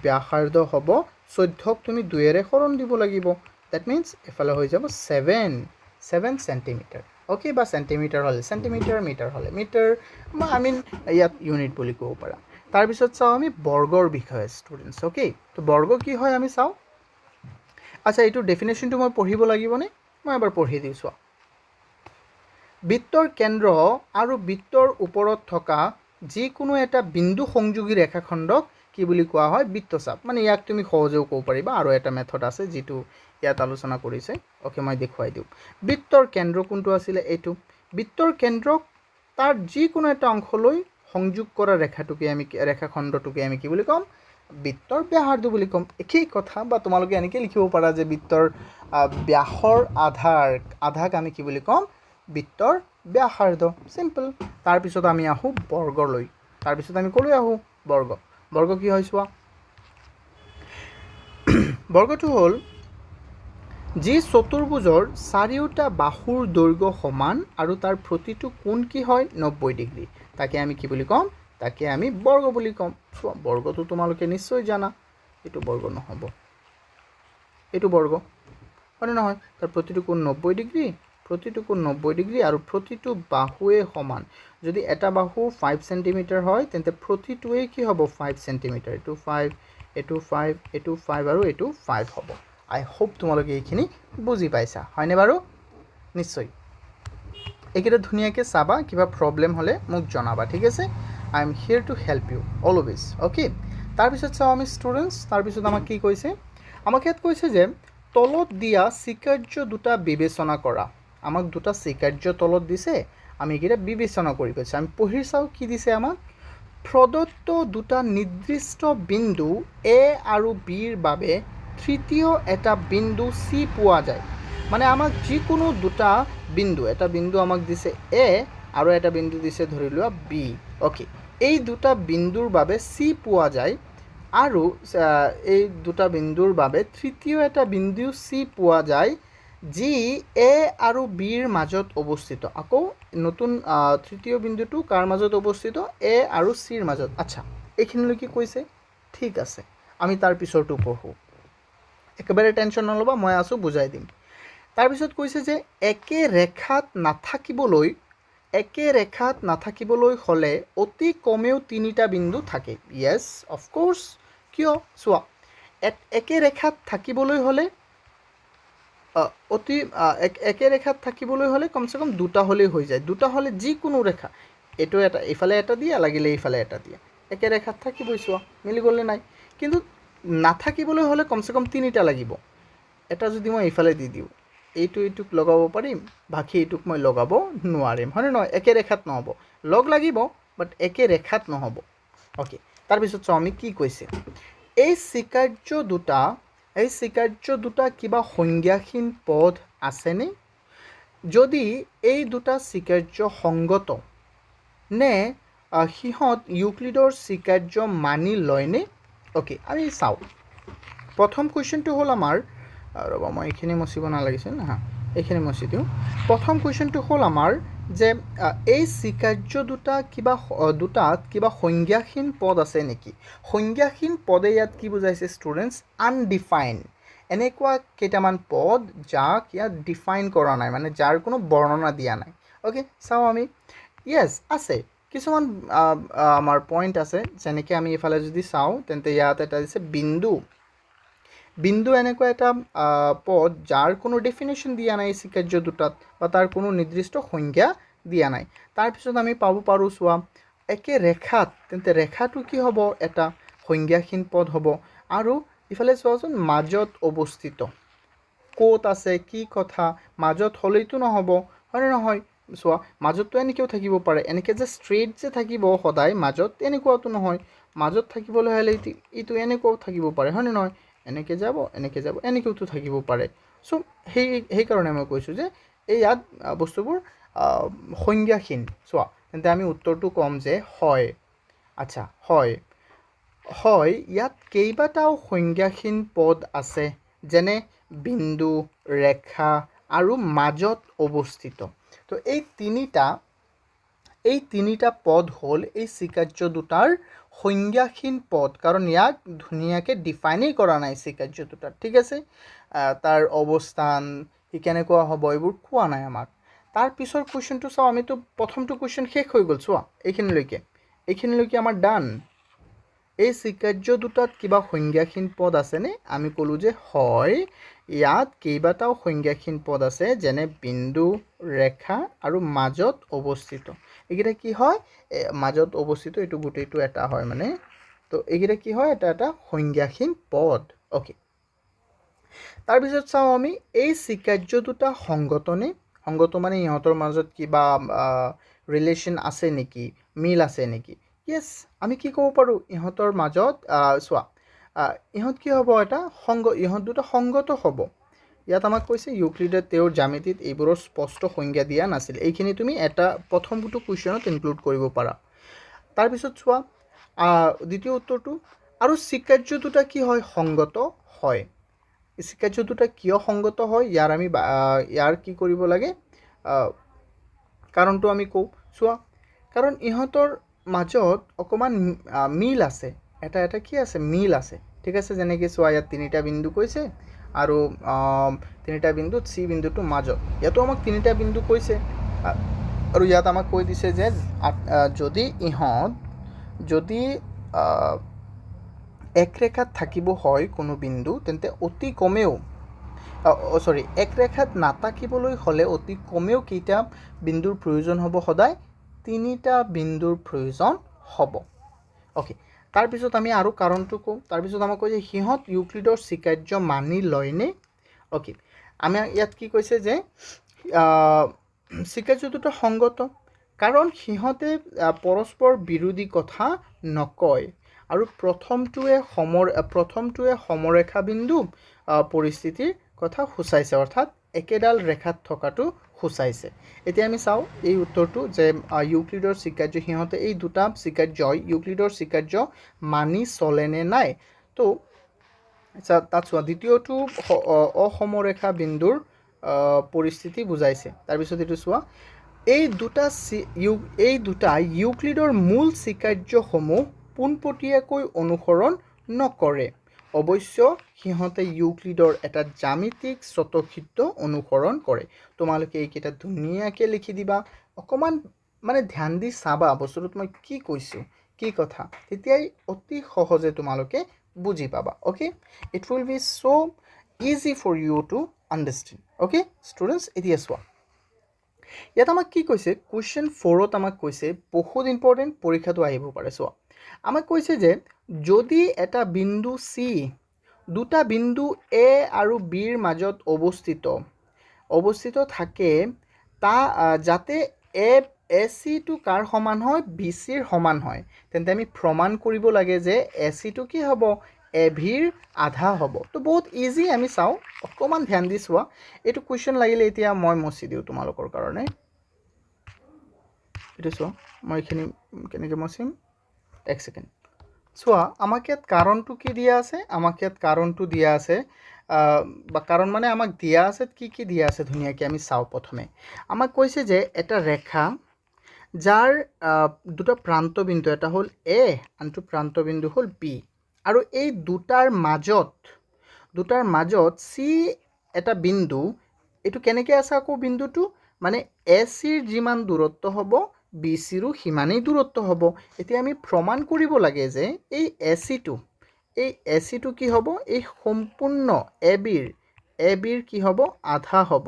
ব্যাসাৰ্ধ হ'ব 14ক তুমি দুয়েৰে হৰণ দিব লাগিব। That means এফালে হৈ যাব 7 চেণ্টিমিটাৰ। অ'কে, বা চেণ্টিমিটাৰ হ'লে চেণ্টিমিটাৰ, মিটাৰ হ'লে মিটাৰ, বা I mean ইয়াত ইউনিট বুলি ক'ব পাৰা। তাৰপিছত চাওঁ আমি বৰ্গৰ বিষয়ে ষ্টুডেণ্টছ। অ'কে, তো বৰ্গ কি হয় আমি চাওঁ। আচ্ছা, এইটো ডেফিনেশ্যনটো মই পঢ়িব লাগিবনে? মই এবাৰ পঢ়ি দিওঁ, চোৱা। বৃত্তৰ কেন্দ্ৰ আৰু বৃত্তৰ ওপৰত থকা যিকোনো এটা বিন্দু সংযোগী ৰেখাখণ্ডক কি বুলি কোৱা হয়? বৃত্তচাপ। মানে ইয়াক তুমি সহজেও ক'ব পাৰিবা। আৰু এটা মেথড আছে যিটো ইয়াত আলোচনা কৰিছে। অ'কে, মই দেখুৱাই দিওঁ। বৃত্তৰ কেন্দ্ৰ কোনটো আছিলে? এইটো। বৃত্তৰ কেন্দ্ৰক তাৰ যিকোনো এটা অংশলৈ সংযোগ কৰা ৰেখাটোকে আমি, ৰেখাখণ্ডটোকে আমি কি বুলি ক'ম? বৃত্তৰ ব্যাসাৰ্ধ বুলি ক'ম। একেই কথা। বা তোমালোকে এনেকৈ লিখিব পাৰা যে বৃত্তৰ ব্যাসৰ আধাক আমি কি বুলি ক'ম? বৃত্তৰ ব্যাসাৰ্ধ। চিম্পল। তাৰপিছত আমি আহোঁ বৰ্গলৈ। তাৰপিছত আমি ক'লৈ আহোঁ? বৰ্গ। বৰ্গ কি হয় চোৱা। বৰ্গটো হ'ল যি চতুৰ্ভুজৰ চাৰিওটা বাহুৰ দৈৰ্ঘ্য সমান আৰু তাৰ প্ৰতিটো কোণ কি হয়? 90 ডিগ্ৰী। তাকে আমি কি বুলি ক'ম? তাকে আমি বৰ্গ বুলি ক'ম। চোৱা, বৰ্গটো তোমালোকে নিশ্চয় জানা। এইটো বৰ্গ নহ'ব, এইটো বৰ্গ, হয়নে নহয়? তাৰ প্ৰতিটো কোণ 90 ডিগ্ৰী, প্ৰতিটো কোণ 90 ডিগ্ৰী আৰু প্ৰতিটো বাহুৱে সমান। যদি এটা বাহু 5 চেণ্টিমিটাৰ হয়, তেন্তে প্ৰতিটোৱেই কি হ'ব? 5 চেণ্টিমিটাৰ। এইটো 5, এইটো 5, এইটো 5 আৰু এইটো 5 হ'ব। আই হোপ তোমালোকে এইখিনি বুজি পাইছা, হয়নে বাৰু? নিশ্চয়। এইকেইটা ধুনীয়াকৈ চাবা, কিবা প্ৰব্লেম হ'লে মোক জনাবা, ঠিক আছে? I am here to help you always. Okay, তাৰপিছত চাওঁ আমি ষ্টুডেণ্টছ, তাৰপিছত আমাক কি কৈছে? আমাক ইয়াত কৈছে যে তলত দিয়া স্বীকাৰ্য দুটা বিবেচনা কৰা। আমাক দুটা স্বীকাৰ্য তলত দিছে, আমি এইকেইটা বিবেচনা কৰি কৈছে। আমি পঢ়ি চাওঁ কি দিছে আমাক। প্ৰদত্ত দুটা নিৰ্দিষ্ট বিন্দু এ আৰু বিৰ বাবে তৃতীয় এটা বিন্দু চি পোৱা যায়। মানে আমাক যিকোনো দুটা বিন্দু, এটা বিন্দু আমাক দিছে এ আৰু এটা বিন্দু দিছে ধৰি লোৱা বি। অ'কে, এই দুটা বিন্দুৰ বাবে চি পোৱা যায় আৰু এই দুটা বিন্দুৰ বাবে তৃতীয় এটা বিন্দু চি পোৱা যায়, যি এ আৰু বিৰ মাজত অৱস্থিত। আকৌ নতুন তৃতীয় বিন্দুটো কাৰ মাজত অৱস্থিত? এ আৰু চিৰ মাজত। আচ্ছা, এইখিনিলৈকে কৈছে। ঠিক আছে, আমি তাৰ পিছৰটো পঢ়োঁ। একেবাৰে টেনশ্যন নল'বা, মই আছোঁ, বুজাই দিম। তাৰপিছত কৈছে যে একে ৰেখাত নাথাকিবলৈ হ'লে অতি কমেও তিনিটা বিন্দু থাকে। য়েছ, অফক'ৰ্ছ। কিয় চোৱা, একে ৰেখাত থাকিবলৈ হ'লে অতি একে ৰেখাত থাকিবলৈ হ'লে কমচে কম দুটা হ'লেই হৈ যায়। দুটা হ'লে যিকোনো ৰেখা, এইটো এটা এইফালে এটা দিয়া লাগিলে, এইফালে এটা দিয়া, একে ৰেখাত থাকিবই। চোৱা, মিলি গ'লে নাই? কিন্তু নাথাকিবলৈ হ'লে কমচে কম তিনিটা লাগিব। এটা যদি মই এইফালে দি দিওঁ, এইটো এইটোক লগাব পাৰিম, বাকী এইটোক মই লগাব নোৱাৰিম, হয়নে নহয়? একে ৰেখাত নহ'ব। লগ লাগিব, বাট একে ৰেখাত নহ'ব। অ'কে, তাৰপিছত চাওঁ আমি কি কৈছে। এই স্বীকাৰ্য দুটা কিবা সংজ্ঞাহীন পদ আছেনে? যদি এই দুটা স্বীকাৰ্য সংগত নে সিহঁত ইউক্লিডৰ স্বীকাৰ্য মানি লয়নে? অ'কে, আমি চাওঁ। প্ৰথম কুৱেশ্যনটো হ'ল আমাৰ, ৰ'বা, মই এইখিনি মচিব নালাগিছিল। হা, এইখিনি মচি দিওঁ। প্ৰথম কুৱেশ্যনটো হ'ল আমাৰ যে এই স্বীকাৰ্য দুটা কিবা দুটাত কিবা সংজ্ঞাহীন পদ আছে নেকি? সংজ্ঞাহীন পদে ইয়াত কি বুজাইছে ষ্টুডেণ্টছ? আনডিফাইন, এনেকুৱা কেইটামান পদ যাক ইয়াত ডিফাইন কৰা নাই, মানে যাৰ কোনো বৰ্ণনা দিয়া নাই। অ'কে, চাওঁ আমি। য়েছ, আছে কিছুমান আমাৰ পইণ্ট আছে। যেনেকৈ আমি এইফালে যদি চাওঁ, তেন্তে ইয়াত এটা দিছে বিন্দু। বিন্দু এনেকুৱা এটা পদ যাৰ কোনো ডেফিনেশ্যন দিয়া নাই স্বীকাৰ্য দুটাত বা তাৰ কোনো নিৰ্দিষ্ট সংজ্ঞা দিয়া নাই। তাৰপিছত আমি পাব পাৰোঁ, চোৱা, একে ৰেখাত, তেন্তে ৰেখাটো কি হ'ব? এটা সংজ্ঞাহীন পদ হ'ব। আৰু ইফালে চোৱাচোন, মাজত অৱস্থিত ক'ত আছে, কি কথা? মাজত হ'লেইতো নহ'ব, হয়নে নহয়? চোৱা, মাজততো এনেকৈও থাকিব পাৰে। এনেকৈ যে ষ্ট্ৰেইট যে থাকিব সদায় মাজত, তেনেকুৱাতো নহয়। মাজত থাকিবলৈ হ'লে এইটো এনেকুৱাও থাকিব পাৰে, হয়নে নহয়? এনেকৈ যাব, এনেকৈ যাব, এনেকৈওতো থাকিব পাৰে। চ' সেইকাৰণে মই কৈছোঁ যে এই ইয়াত বস্তুবোৰ সংজ্ঞাহীন। চোৱা, তেন্তে আমি উত্তৰটো ক'ম যে হয়। আচ্ছা, হয় হয়, ইয়াত কেইবাটাও সংজ্ঞাহীন পদ আছে, যেনে বিন্দু, ৰেখা আৰু মাজত অৱস্থিত। তো এই তিনিটা পদ হ'ল এই স্বীকাৰ্য দুটাৰ সংজ্ঞাহীন পদ, কাৰণ ইয়াক ধুনীয়াকৈ ডিফাইনেই কৰা নাই স্বীকাৰ্য দুটাত। ঠিক আছে, তাৰ অৱস্থান সি কেনেকুৱা হ'ব, এইবোৰ কোৱা নাই আমাক। তাৰ পিছৰ কুৱেশ্যনটো চাওঁ। আমিতো প্ৰথমটো কুৱেশ্যন শেষ হৈ গ'ল। চোৱা, এইখিনিলৈকে আমাৰ ডান। এই স্বীকাৰ্য দুটাত কিবা সংজ্ঞাহীন পদ আছেনে? আমি ক'লোঁ যে হয়, ইয়াত কেইবাটাও সংজ্ঞাহীন পদ আছে, যেনে বিন্দু, ৰেখা আৰু মাজত অৱস্থিত। এইকেইটা কি হয়? মাজত অৱস্থিত এইটো গোটেইটো এটা হয় মানে। তো এইকেইটা কি হয়? এটা এটা সংজ্ঞাহীন পদ। অ'কে, তাৰপিছত চাওঁ আমি, এই স্বীকাৰ্য দুটা সংগতনে? সংগত মানে ইহঁতৰ মাজত কিবা ৰিলেশ্যন আছে নেকি, মিল আছে নেকি? য়েছ, আমি কি ক'ব পাৰোঁ? ইহঁতৰ মাজত চোৱা, ইহঁত কি হ'ব? এটা সংগ, ইহঁত দুটা সংগত হ'ব। ইয়াত আমাক কৈছে, ইউক্লিডে তেওঁৰ জ্যামিতিত এইবোৰৰ স্পষ্ট সংজ্ঞা দিয়া নাছিল। এইখিনি তুমি এটা প্ৰথমটো কুৱেশ্যনত ইনক্লুড কৰিব পাৰা। তাৰপিছত চোৱা, দ্বিতীয় উত্তৰটো আৰু স্বীকাৰ্য দুটা কি হয়? সংগত হয়। স্বীকাৰ্য দুটা কিয় সংগত হয়, ইয়াৰ কি কৰিব লাগে, কাৰণটো আমি কওঁ। চোৱা, কাৰণ ইহঁতৰ মাজত অকণমান মিল আছে। এটা এটা কি আছে? মিল আছে। ঠিক আছে, যেনেকৈ চোৱা, ইয়াত তিনিটা বিন্দু কৈছে আৰু তিনিটা বিন্দুত চি বিন্দুটো মাজত। ইয়াতো আমাক তিনিটা বিন্দু কৈছে আৰু ইয়াত আমাক কৈ দিছে যে যদি ইহঁত যদি এক ৰেখাত থাকিব হয় কোনো বিন্দু, তেন্তে অতি কমেও, চৰি, এক ৰেখাত নাথাকিবলৈ হ'লে অতি কমেও কেইটা বিন্দুৰ প্ৰয়োজন হ'ব? সদায় তিনিটা বিন্দুৰ প্ৰয়োজন হ'ব। অ'কে, তাৰপিছত আমি আৰু কাৰণটো কওঁ। তাৰপিছত আমাক কয় যে সিহঁত ইউক্লিডৰ স্বীকাৰ্য মানি লয়নে? অ'কে, আমি ইয়াত কি কৈছে যে স্বীকাৰ্য দুটা সংগত, কাৰণ সিহঁতে পৰস্পৰ বিৰোধী কথা নকয় আৰু প্ৰথমটোৱে সমৰেখা বিন্দু পৰিস্থিতিৰ কথা সূচাইছে, অৰ্থাৎ একেডাল ৰেখাত থকাটো সূচাইছে। এতিয়া আমি চাওঁ এই উত্তৰটো যে ইউক্লিডৰ স্বীকাৰ্য, সিহঁতে এই দুটা স্বীকাৰ্যই ইউক্লিডৰ স্বীকাৰ্য মানি চলেনে নাই। তো আচ্ছা, তাত চোৱা, দ্বিতীয়টো অসমৰেখা বিন্দুৰ পৰিস্থিতি বুজাইছে। তাৰপিছত এইটো চোৱা, এই দুটা ইউক্লিডৰ মূল স্বীকাৰ্যসমূহ পোনপটীয়াকৈ অনুসৰণ নকৰে। অৱশ্য সিহঁতে ইউক্লিডৰ এটা জ্যামিতিক স্বতঃসিদ্ধ অনুসৰণ কৰে। তোমালোকে এইকেইটা ধুনীয়াকৈ লিখি দিবা, অকণমান মানে ধ্যান দি চাবা বস্তুটোত মই কি কৈছোঁ, কি কথা, তেতিয়াই অতি সহজে তোমালোকে বুজি পাবা। Okay, it will be so easy for you to understand. Okay students, এতিয়া চোৱা ইয়াত আমাক কি কৈছে। কুৱেশ্যন ফ'ৰত আমাক কৈছে, বহুত ইম্পৰ্টেণ্ট, পৰীক্ষাটো আহিব পাৰে। চোৱা আমাক কৈছে যে যদি এটা বিন্দু চি দুটা বিন্দু এ আৰু বিৰ মাজত অৱস্থিত থাকে, তা যাতে এ চিটো কাৰ সমান হয়, বি চিৰ সমান হয়, তেন্তে আমি প্ৰমাণ কৰিব লাগে যে এ চিটো কি হ'ব, এ বিৰ আধা হ'ব। তো বহুত ইজি, আমি চাওঁ, অকণমান ধ্যান দি চোৱা। এইটো কুৱেশ্যন লাগিলে এতিয়া মই মচি দিওঁ তোমালোকৰ কাৰণে। এইটো চোৱা, মই এইখিনি কেনেকৈ মচিম, এক ছেকেণ্ড। চোৱা আমাক ইয়াত কাৰণটো কি দিয়া আছে, আমাক ইয়াত কাৰণটো দিয়া আছে, বা কাৰণ মানে আমাক দিয়া আছে কি কি দিয়া আছে ধুনীয়াকৈ আমি চাওঁ। প্ৰথমে আমাক কৈছে যে এটা ৰেখা যাৰ দুটা প্ৰান্তবিন্দু, এটা হ'ল এ, আনটো প্ৰান্তবিন্দু হ'ল বি, আৰু এই দুটাৰ মাজত চি এটা বিন্দু, এইটো কেনেকৈ আছে আকৌ বিন্দুটো, মানে এ চিৰ যিমান দূৰত্ব হ'ব বি চিৰো সিমানেই দূৰত্ব হ'ব। এতিয়া আমি প্ৰমাণ কৰিব লাগে যে এই এ চিটো কি হ'ব, এই সম্পূৰ্ণ এ বিৰ কি হ'ব, আধা হ'ব।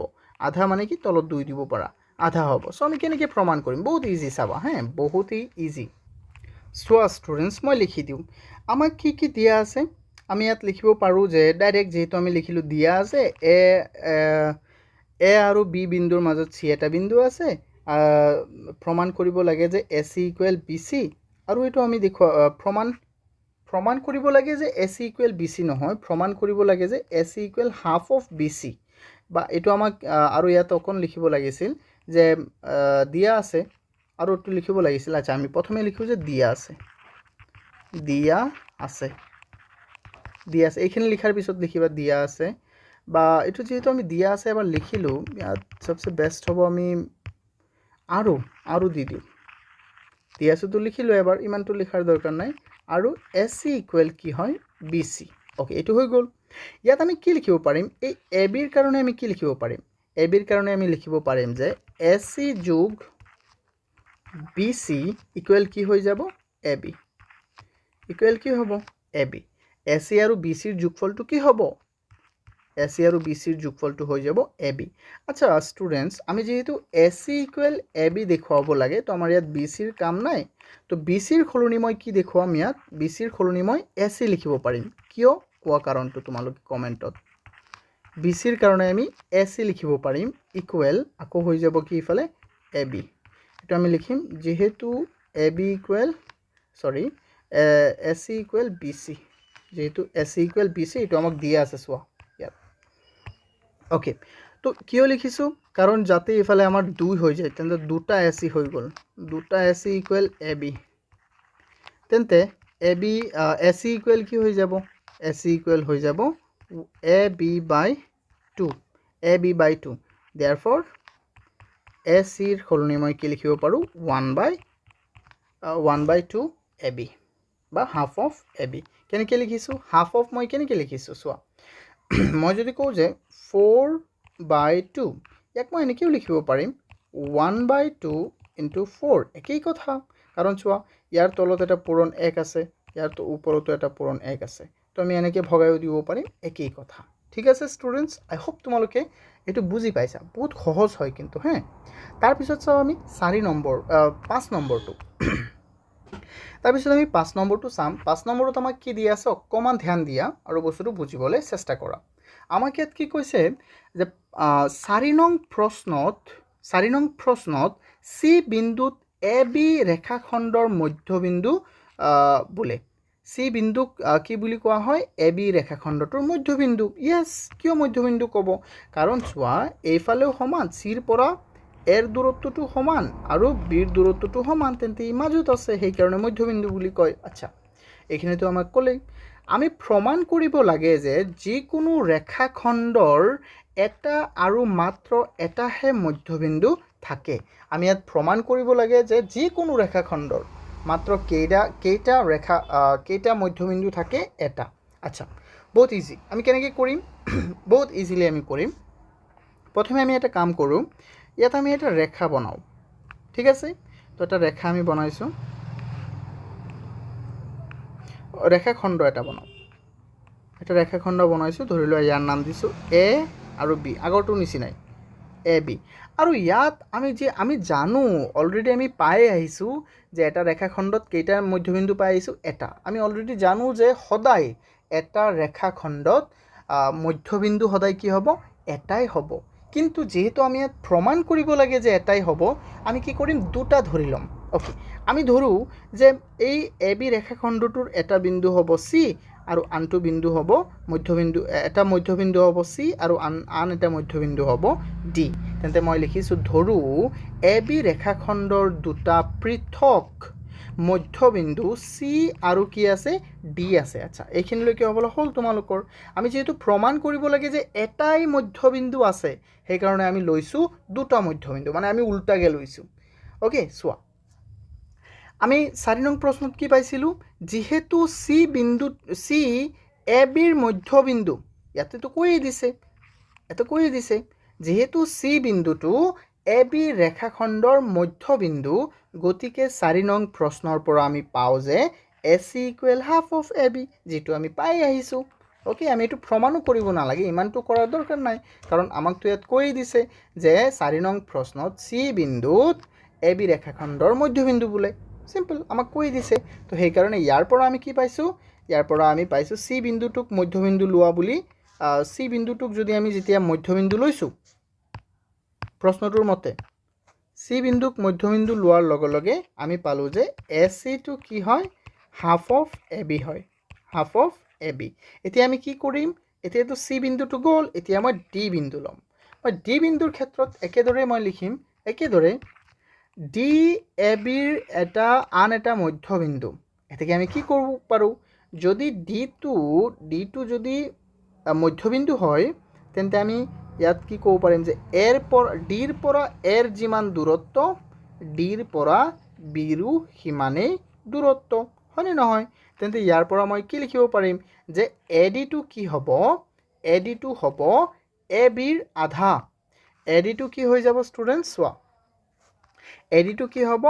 আধা মানে কি, তলত দুই দিব পাৰা, আধা হ'ব। চ' আমি কেনেকৈ প্ৰমাণ কৰিম, বহুত ইজি, চাবা হে, বহুতেই ইজি। চোৱা ষ্টুডেণ্টছ, মই লিখি দিওঁ আমাক কি কি দিয়া আছে। আমি ইয়াত লিখিব পাৰোঁ যে ডাইৰেক্ট যিহেতু আমি লিখিলোঁ দিয়া আছে এ আৰু বি বিন্দুৰ মাজত চি এটা বিন্দু আছে, প্ৰমাণ কৰিব লাগে যে A C equal B C, আৰু এইটো আমি দেখুওৱা প্ৰমাণ কৰিব লাগে যে A C equal B C নহয়, প্ৰমাণ কৰিব লাগে যে A C equal half of B C, বা এইটো আমাক আৰু ইয়াত অকণ লিখিব লাগিছিল যে দিয়া আছে, আৰু এইটো লিখিব লাগিছিল। আচ্ছা, আমি প্ৰথমে লিখোঁ যে দিয়া আছে, দিয়া আছে, দিয়া আছে। এইখিনি লিখাৰ পিছত লিখিবা দিয়া আছে, বা এইটো যিহেতু আমি দিয়া আছে এবাৰ লিখিলোঁ, ইয়াত চবচে বেষ্ট হ'ব আমি আৰু দি দিওঁ। দিয়া আছেতো লিখিলোঁ এবাৰ, ইমানটো লিখাৰ দৰকাৰ নাই। আৰু এ চি ইকুৱেল কি হয়, বি চি। অ'কে, এইটো হৈ গ'ল। ইয়াত আমি কি লিখিব পাৰিম, এই এ বিৰ কাৰণে আমি কি লিখিব পাৰিম, এ বিৰ কাৰণে আমি লিখিব পাৰিম যে এ চি যোগ বি চি ইকুৱেল কি হৈ যাব, এ বি ইকুৱেল কি হ'ব, এ বি। এ চি আৰু বি চিৰ যোগফলটো কি হ'ব, এ চি আৰু বি চিৰ যোগফলটো হৈ যাব এ বি। আচ্ছা ষ্টুডেণ্টছ, আমি যিহেতু A C equal A B দেখুৱাব লাগে, তো আমাৰ ইয়াত বি চিৰ কাম নাই। তো বি চিৰ সলনি মই কি দেখুৱাম, ইয়াত বি চিৰ সলনি মই এ চি লিখিব পাৰিম। কিয় কোৱা কাৰণটো তোমালোকে কমেণ্টত। বি চিৰ কাৰণে আমি এ চি লিখিব পাৰিম, ইকুৱেল আকৌ হৈ যাব কি ইফালে এ বি। এইটো আমি লিখিম যিহেতু A B equal, sorry, A C equal B C, যিহেতু A C equal B C, এইটো আমাক দিয়া আছে চোৱা ইয়াত। অ'কে, তো কিয় লিখিছোঁ, কাৰণ যাতে ইফালে আমাৰ দুই হৈ যায়, তেন্তে দুটা এ চি হৈ গ'ল, দুটা A C equal A B, তেন্তে A B A C equal কি হৈ যাব, এ চি ইকুৱেল হৈ যাব A B by two, A B by two. Therefore এ চিৰ সলনি মই কি লিখিব পাৰোঁ, one by two A B বা হাফ অফ এ বি। কেনেকৈ লিখিছোঁ, হাফ অফ মই কেনেকৈ লিখিছোঁ চোৱা, মই যদি কওঁ যে ফ'ৰ বাই টু, ইয়াক মই এনেকৈও লিখিব পাৰিম one by two into four, একেই কথা। কাৰণ চোৱা ইয়াৰ তলত এটা পূৰণ এক আছে, ইয়াৰ ওপৰতো এটা পূৰণ এক আছে, তো আমি এনেকৈ ভগায়ো দিব পাৰিম, একেই কথা। ঠিক আছে ষ্টুডেণ্টছ, আই হোপ তোমালোকে এইটো বুজি পাইছা, বহুত সহজ হয় কিন্তু হে। তাৰপিছত চাওঁ আমি চাৰি নম্বৰ, পাঁচ নম্বৰটো। তাৰপিছত আমি পাঁচ নম্বৰটো চাম। পাঁচ নম্বৰত আমাক কি দিয়া আছে অকণমান ধ্যান দিয়া আৰু বস্তুটো বুজিবলৈ চেষ্টা কৰা। আমাক ইয়াত কি কৈছে যে চাৰি নং প্ৰশ্নত চি বিন্দুত এ বি ৰেখাখণ্ডৰ মধ্যবিন্দু বোলে। চি বিন্দুক কি বুলি কোৱা হয়, এ বি ৰেখাখণ্ডটোৰ মধ্যবিন্দু। য়েছ, কিয় মধ্যবিন্দু ক'ব, কাৰণ চোৱা এইফালেও সমান, চিৰ পৰা এৰ দূৰত্বটো সমান আৰু বিৰ দূৰত্বটো সমান, তেন্তে ই মাজত আছে, সেইকাৰণে মধ্যবিন্দু বুলি কয়। আচ্ছা, এইখিনিতো আমাক ক'লেই। আমি প্ৰমাণ কৰিব লাগে যে যিকোনো ৰেখাখণ্ডৰ এটা আৰু মাত্ৰ এটাহে মধ্যবিন্দু থাকে। আমি ইয়াত প্ৰমাণ কৰিব লাগে যে যিকোনো ৰেখাখণ্ডৰ, মাত্ৰ কেইটা কেইটা ৰেখা, কেইটা মধ্যবিন্দু থাকে? এটা। আচ্ছা, বহুত ইজি। আমি কেনেকৈ কৰিম? বহুত ইজিলি আমি কৰিম। প্ৰথমে আমি এটা কাম কৰোঁ, ইয়াত আমি এটা ৰেখা বনাওঁ, ঠিক আছে? তো এটা ৰেখা আমি বনাইছোঁ, ৰেখাখণ্ড এটা বনাওঁ। এটা ৰেখাখণ্ড বনাইছোঁ, ধৰি লোৱা ইয়াৰ নাম দিছোঁ এ আৰু বি, আগৰটোৰ নিচিনাই এ বি। আৰু ইয়াত আমি যে আমি জানো, অলৰেডি আমি পাই আহিছোঁ যে এটা ৰেখাখণ্ডত কেইটা মধ্যবিন্দু পাই আহিছোঁ? এটা। আমি অলৰেডি জানো যে সদায় এটা ৰেখাখণ্ডত মধ্যবিন্দু সদায় কি হ'ব? এটাই হ'ব। কিন্তু যিহেতু আমি ইয়াত প্ৰমাণ কৰিব লাগে যে এটাই হ'ব, আমি কি কৰিম? দুটা ধৰি ল'ম। অ'কে, আমি ধৰোঁ যে এই এ বি ৰেখাখণ্ডটোৰ এটা বিন্দু হ'ব চি আৰু আনটো বিন্দু হ'ব মধ্যবিন্দু, এটা মধ্যবিন্দু হ'ব চি আৰু আন এটা মধ্যবিন্দু হ'ব ডি। তেন্তে মই লিখিছোঁ, ধৰোঁ এ বি ৰেখাখণ্ডৰ দুটা পৃথক মধ্যবিন্দু চি আৰু কি আছে? ডি আছে। আচ্ছা, এইখিনিলৈকে হ'বলৈ হ'ল তোমালোকৰ? আমি যিহেতু প্ৰমাণ কৰিব লাগে যে এটাই মধ্যবিন্দু আছে, সেইকাৰণে আমি লৈছোঁ দুটা মধ্যবিন্দু, মানে আমি উল্টাকৈ লৈছোঁ। অ'কে, চোৱা, আমি 4 নং প্ৰশ্নত কি পাইছিলোঁ? যিহেতু চি বিন্দু, চি এ বিৰ মধ্যবিন্দু, ইয়াতেতো কৈয়ে দিছে, ইয়াতে কৈয়ে দিছে, যিহেতু চি বিন্দুটো এ বি ৰেখাখণ্ডৰ মধ্যবিন্দু, গতিকে 4 নং প্ৰশ্নৰ পৰা আমি পাওঁ যে AC equal half of AB, যিটো আমি পাই আহিছোঁ। অ'কে, আমি এইটো প্ৰমাণো কৰিব নালাগে, ইমানটো কৰাৰ দৰকাৰ নাই, কাৰণ আমাকতো ইয়াত কৈয়ে দিছে যে 4 নং প্ৰশ্নত চি বিন্দুত এ বি ৰেখাখণ্ডৰ মধ্যবিন্দু বোলে। চিম্পল, আমাক কৈ দিছে। তো সেইকাৰণে ইয়াৰ পৰা আমি কি পাইছোঁ? ইয়াৰ পৰা আমি পাইছোঁ চি বিন্দুটোক মধ্যবিন্দু লোৱা বুলি। চি বিন্দুটোক যদি আমি যেতিয়া মধ্যবিন্দু লৈছোঁ, প্ৰশ্নটোৰ মতে চি বিন্দুক মধ্যবিন্দু লোৱাৰ লগে লগে আমি পালোঁ যে এ চিটো কি হয়? হাফ অফ এ বি হয়, হাফ অফ এ বি। এতিয়া আমি কি কৰিম? এতিয়াতো চি বিন্দুটো গ'ল, এতিয়া মই ডি বিন্দু ল'ম। মই ডি বিন্দুৰ ক্ষেত্ৰত একেদৰে মই লিখিম, একেদৰে ডি এ বিৰ এটা আন এটা মধ্যবিন্দু। এতেকে আমি কি কৰিব পাৰোঁ? যদি ডিটো যদি মধ্যবিন্দু হয়, তেন্তে আমি ইয়াত কি ক'ব পাৰিম যে এৰ পৰা, ডিৰ পৰা এৰ যিমান দূৰত্ব, ডিৰ পৰা বিৰো সিমানেই দূৰত্ব, হয়নে নহয়? তেন্তে ইয়াৰ পৰা মই কি লিখিব পাৰিম যে এ ডিটো কি হ'ব? এ ডিটো হ'ব এ বিৰ আধা। এ ডিটো কি হৈ যাব ষ্টুডেণ্ট? চোৱা, এ ডিটো কি হ'ব?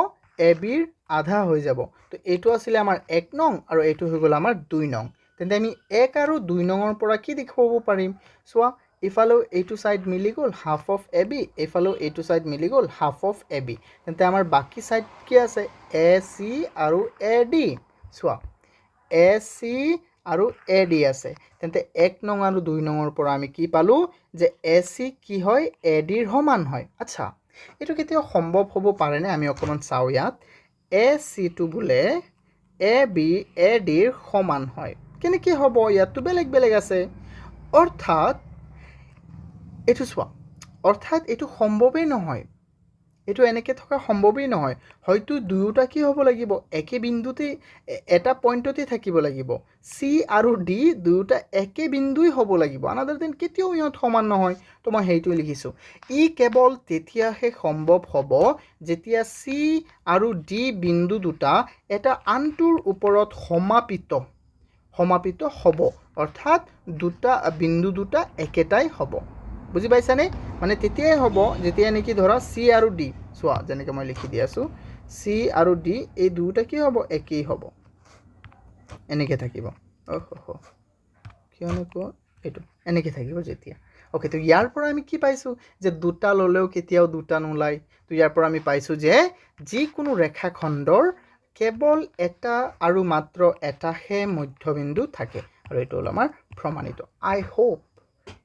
এ বিৰ আধা হৈ যাব। তো এইটো আছিলে আমাৰ 1 নং আৰু এইটো হৈ গ'ল আমাৰ 2 নং। তেন্তে আমি 1 আৰু 2 নঙৰ পৰা কি দেখুৱাব পাৰিম? চোৱা, ইফালেও এইটো ছাইড মিলি গ'ল, হাফ অফ এ বি, এইফালেও এইটো ছাইড মিলি গ'ল, হাফ অফ এ বি। তেন্তে আমাৰ বাকী ছাইড কি আছে? এ চি আৰু এ ডি। চোৱা, এ চি আৰু এ ডি আছে। তেন্তে 1 নং আৰু 2 নঙৰ পৰা আমি কি পালোঁ যে এ চি কি হয়? এ ডিৰ সমান হয়। আচ্ছা, এইটো কেতিয়াও সম্ভৱ হ'ব পাৰেনে? আমি অকণমান চাওঁ। ইয়াত এ চিটো বোলে এ বি, এ ডিৰ সমান হয়, কেনেকৈ হ'ব? ইয়াততো বেলেগ বেলেগ আছে। অৰ্থাৎ এইটো চোৱা, অৰ্থাৎ এইটো সম্ভৱেই নহয়, এইটো এনেকৈ থকা সম্ভৱেই নহয়। হয়তো দুয়োটা কি হ'ব লাগিব? একে বিন্দুতেই, এটা পইণ্টতেই থাকিব লাগিব। চি আৰু ডি দুয়োটা একে বিন্দুই হ'ব লাগিব, আনাদাৰ then কেতিয়াও ইহঁত সমান নহয়। তো মই সেইটোৱে লিখিছোঁ, ই কেৱল তেতিয়াহে সম্ভৱ হ'ব যেতিয়া চি আৰু ডি বিন্দু দুটা এটা আনটোৰ ওপৰত সমাপিত হ'ব, অৰ্থাৎ দুটা বিন্দু দুটা একেটাই হ'ব। বুজি পাইছানে? মানে তেতিয়াই হ'ব যেতিয়া নেকি ধৰা চি আৰু ডি, চোৱা, যেনেকৈ মই লিখি দি আছোঁ, চি আৰু ডি এই দুয়োটা কি হ'ব? একেই হ'ব, এনেকৈ থাকিব। অহ, কিয় এনেকুৱা? এইটো এনেকৈ থাকিব যেতিয়া। অ'কে, তো ইয়াৰ পৰা আমি কি পাইছোঁ যে দুটা ল'লেও কেতিয়াও দুটা নোলায়। তো ইয়াৰ পৰা আমি পাইছোঁ যে যিকোনো ৰেখাখণ্ডৰ কেৱল এটা আৰু মাত্ৰ এটাহে মধ্যবিন্দু থাকে আৰু এইটো হ'ল আমাৰ প্ৰমাণিত। আই হোপ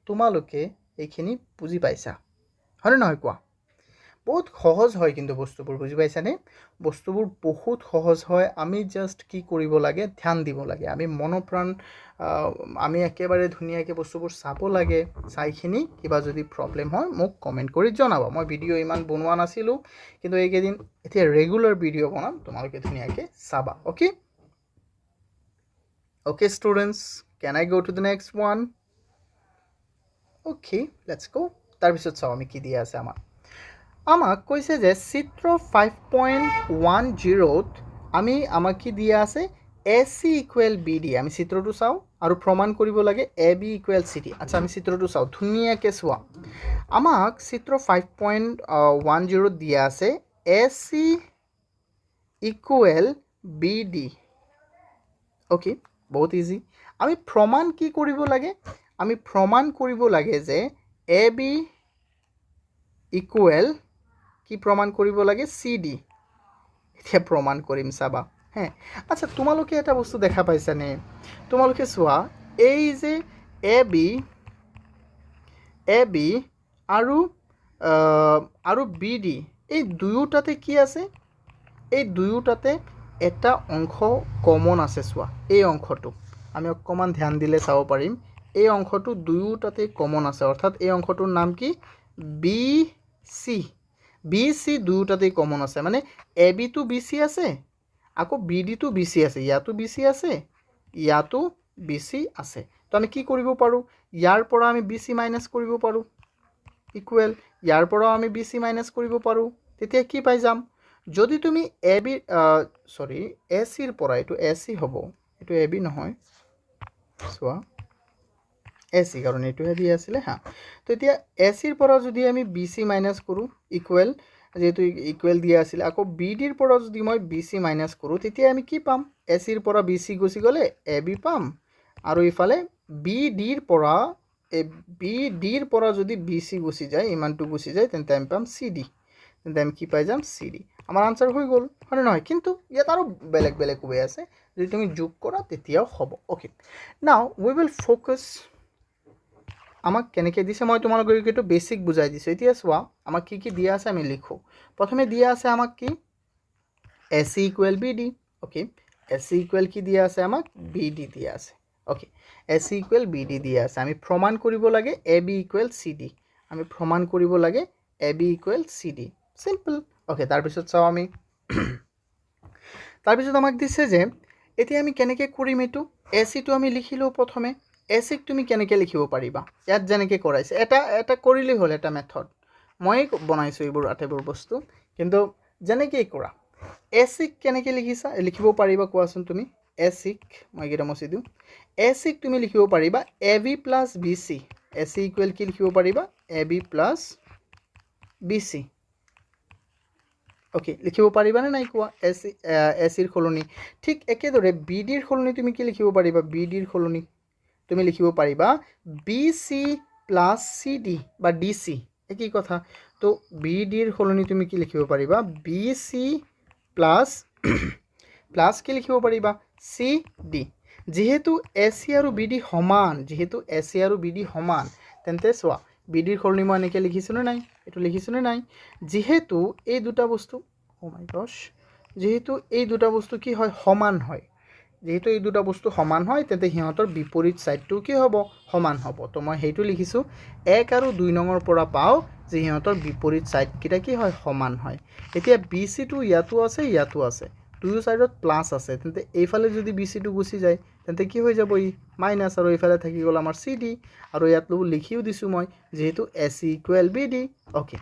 তোমালোকে এইখিনি বুজি পাইছা, হয়নে নহয় কোৱা? বহুত সহজ হয় কিন্তু বস্তুবোৰ, বুজি পাইছানে? বস্তুবোৰ বহুত সহজ হয়। আমি জাষ্ট কি কৰিব লাগে? ধ্যান দিব লাগে। আমি মনোপ্ৰাণ, আমি একেবাৰে ধুনীয়াকৈ বস্তুবোৰ চাব লাগে। চাইখিনি কিবা যদি প্ৰব্লেম হয়, মোক কমেণ্ট কৰি জনাবা। মই ভিডিঅ' ইমান বনোৱা নাছিলোঁ, কিন্তু এইকেইদিন এতিয়া ৰেগুলাৰ ভিডিঅ' বনাম, তোমালোকে ধুনীয়াকৈ চাবা। Okay, students, can I go to the next one? Okay, let's go. তাৰপিছত চাওঁ আমি কি দিয়া আছে আমাক। আমাক কৈছে যে চিত্ৰ 5.10ত আমি আমাক কি দিয়া আছে? AC equal BD। আমি চিত্ৰটো চাওঁ আৰু প্ৰমাণ কৰিব লাগে AB equal CD। আচ্ছা, আমি চিত্ৰটো চাওঁ, ধুনীয়াকৈ চোৱা। আমাক চিত্ৰ 5.10ত দিয়া আছে AC equal BD। Okay, বহুত ইজি। আমি প্ৰমাণ কি কৰিব লাগে? আমি প্ৰমাণ কৰিব লাগে যে এ বি ইকুৱেল কি প্ৰমাণ কৰিব লাগে? C D. এতিয়া প্ৰমাণ কৰিম, চাবা হে। আচ্ছা, তোমালোকে এটা বস্তু দেখা পাইছানে? তোমালোকে চোৱা, এই যে এ বি আৰু বি ডি, এই দুয়োটাতে কি আছে? এই দুয়োটাতে এটা অংশ কমন আছে। চোৱা, এই অংশটো আমি অকণমান ধ্যান দিলে চাব পাৰিম। এই অংশটো দুয়োটাতে কমন আছে, অৰ্থাৎ এই অংশটোৰ নাম কি? B C. বি চি দুয়োটাতেই কমন আছে, মানে এ বিটো বি চি আছে, আকৌ বি ডিটো বি চি আছে। ইয়াতো বি চি আছে, ইয়াতো বি চি আছে। তো আমি কি কৰিব পাৰোঁ? ইয়াৰ পৰা আমি বি চি মাইনাছ কৰিব পাৰোঁ, ইকুৱেল ইয়াৰ পৰাও আমি বি চি মাইনাছ কৰিব পাৰোঁ। তেতিয়া কি পাই যাম? যদি তুমি এ বি, চৰি, এ চিৰ পৰা, এইটো এ চি হ'ব, এইটো এ বি নহয়, চোৱা, এ চি, কাৰণ এইটোহে দিয়া আছিলে। হা, তো এতিয়া এ চিৰ পৰা যদি আমি বি চি মাইনাছ কৰোঁ, ইকুৱেল, যিহেতু ইকুৱেল দিয়া আছিলে, আকৌ বি ডিৰ পৰা যদি মই বি চি মাইনাছ কৰোঁ, তেতিয়া আমি কি পাম? এ চিৰ পৰা বি চি গুচি গ'লে এ বি পাম আৰু ইফালে বি ডিৰ পৰা, এই বি ডিৰ পৰা যদি বি চি গুচি যায়, ইমানটো গুচি যায়, তেন্তে আমি পাম চি ডি। তেন্তে আমি কি পাই যাম? C D. আমাৰ আনচাৰ হৈ গ'ল, হয়নে নহয়? কিন্তু ইয়াত আৰু বেলেগ বেলেগ ৱে আছে, যদি তুমি যোগ কৰা তেতিয়াও হ'ব। Okay, now we will focus আমাক কেনেকৈ দিছে। মই তোমালোকক এইটো বেছিক বুজাই দিছোঁ। এতিয়া চোৱা, আমাক কি কি দিয়া আছে আমি লিখোঁ। প্ৰথমে দিয়া আছে আমাক কি? AC equal BD। Okay, AC equal কি দিয়া আছে আমাক? বি ডি দিয়া আছে। Okay, AC equal BD দিয়া আছে। আমি প্ৰমাণ কৰিব লাগে AB equal CD। আমি প্ৰমাণ কৰিব লাগে AB equal CD। Simple. Okay, তাৰপিছত চাওঁ আমি। তাৰপিছত আমাক দিছে যে এতিয়া আমি কেনেকৈ কৰিম এইটো? এ চিটো আমি লিখিলোঁ প্ৰথমে। এ চিক তুমি কেনেকৈ লিখিব পাৰিবা? ইয়াত যেনেকৈ কৰাইছে, এটা এটা কৰিলেই হ'ল। এটা মেথড ময়ে বনাইছোঁ এইবোৰ আটাইবোৰ বস্তু, কিন্তু যেনেকেই কৰা, এ চিক কেনেকৈ লিখিছা, লিখিব পাৰিবা কোৱাচোন তুমি? এ চিক মই এইকেইটা মচি দিওঁ। এ চিক তুমি লিখিব পাৰিবা AB plus BC। AC equal কি লিখিব পাৰিবা? AB plus BC। Okay, লিখিব পাৰিবানে নাই কোৱা? এ চিৰ সলনি ঠিক একেদৰে বি ডিৰ সলনি তুমি কি লিখিব পাৰিবা? বি ডিৰ সলনি তুমি লিখিব পাৰিবা BC plus CD বা ডি চি, একেই কথা। তো বি ডিৰ সলনি তুমি কি লিখিব পাৰিবা? বি চি প্লাছ প্লাছ কি লিখিব পাৰিবা? C D. যিহেতু এ চি আৰু বি ডি সমান, যিহেতু এ চি আৰু বি ডি সমান, তেন্তে চোৱা, বি ডিৰ সলনি মই এনেকৈ লিখিছোঁনে নাই? এইটো লিখিছোঁনে নাই? যিহেতু এই দুটা বস্তু, অ' মাই গছ, যিহেতু এই দুটা বস্তু কি হয়? সমান হয়। যিহেতু এই দুটা বস্তু সমান হয়, তেন্তে সিহঁতৰ বিপৰীত ছাইডটো কি হ'ব? সমান হ'ব। তো মই সেইটো লিখিছোঁ। 1 আৰু 2 নঙৰ পৰা পাওঁ যে সিহঁতৰ বিপৰীত ছাইডকেইটা কি হয়? সমান হয়। এতিয়া বি চিটো ইয়াতো আছে, ইয়াতো আছে, দুয়ো ছাইডত প্লাছ আছে। তেন্তে এইফালে যদি বি চিটো গুচি যায়, তেন্তে কি হৈ যাব? ই মাইনাছ আৰু এইফালে থাকি গ'ল আমাৰ চি ডি। আৰু ইয়াত লিখিও দিছোঁ মই, যিহেতু AC equal BD। Okay,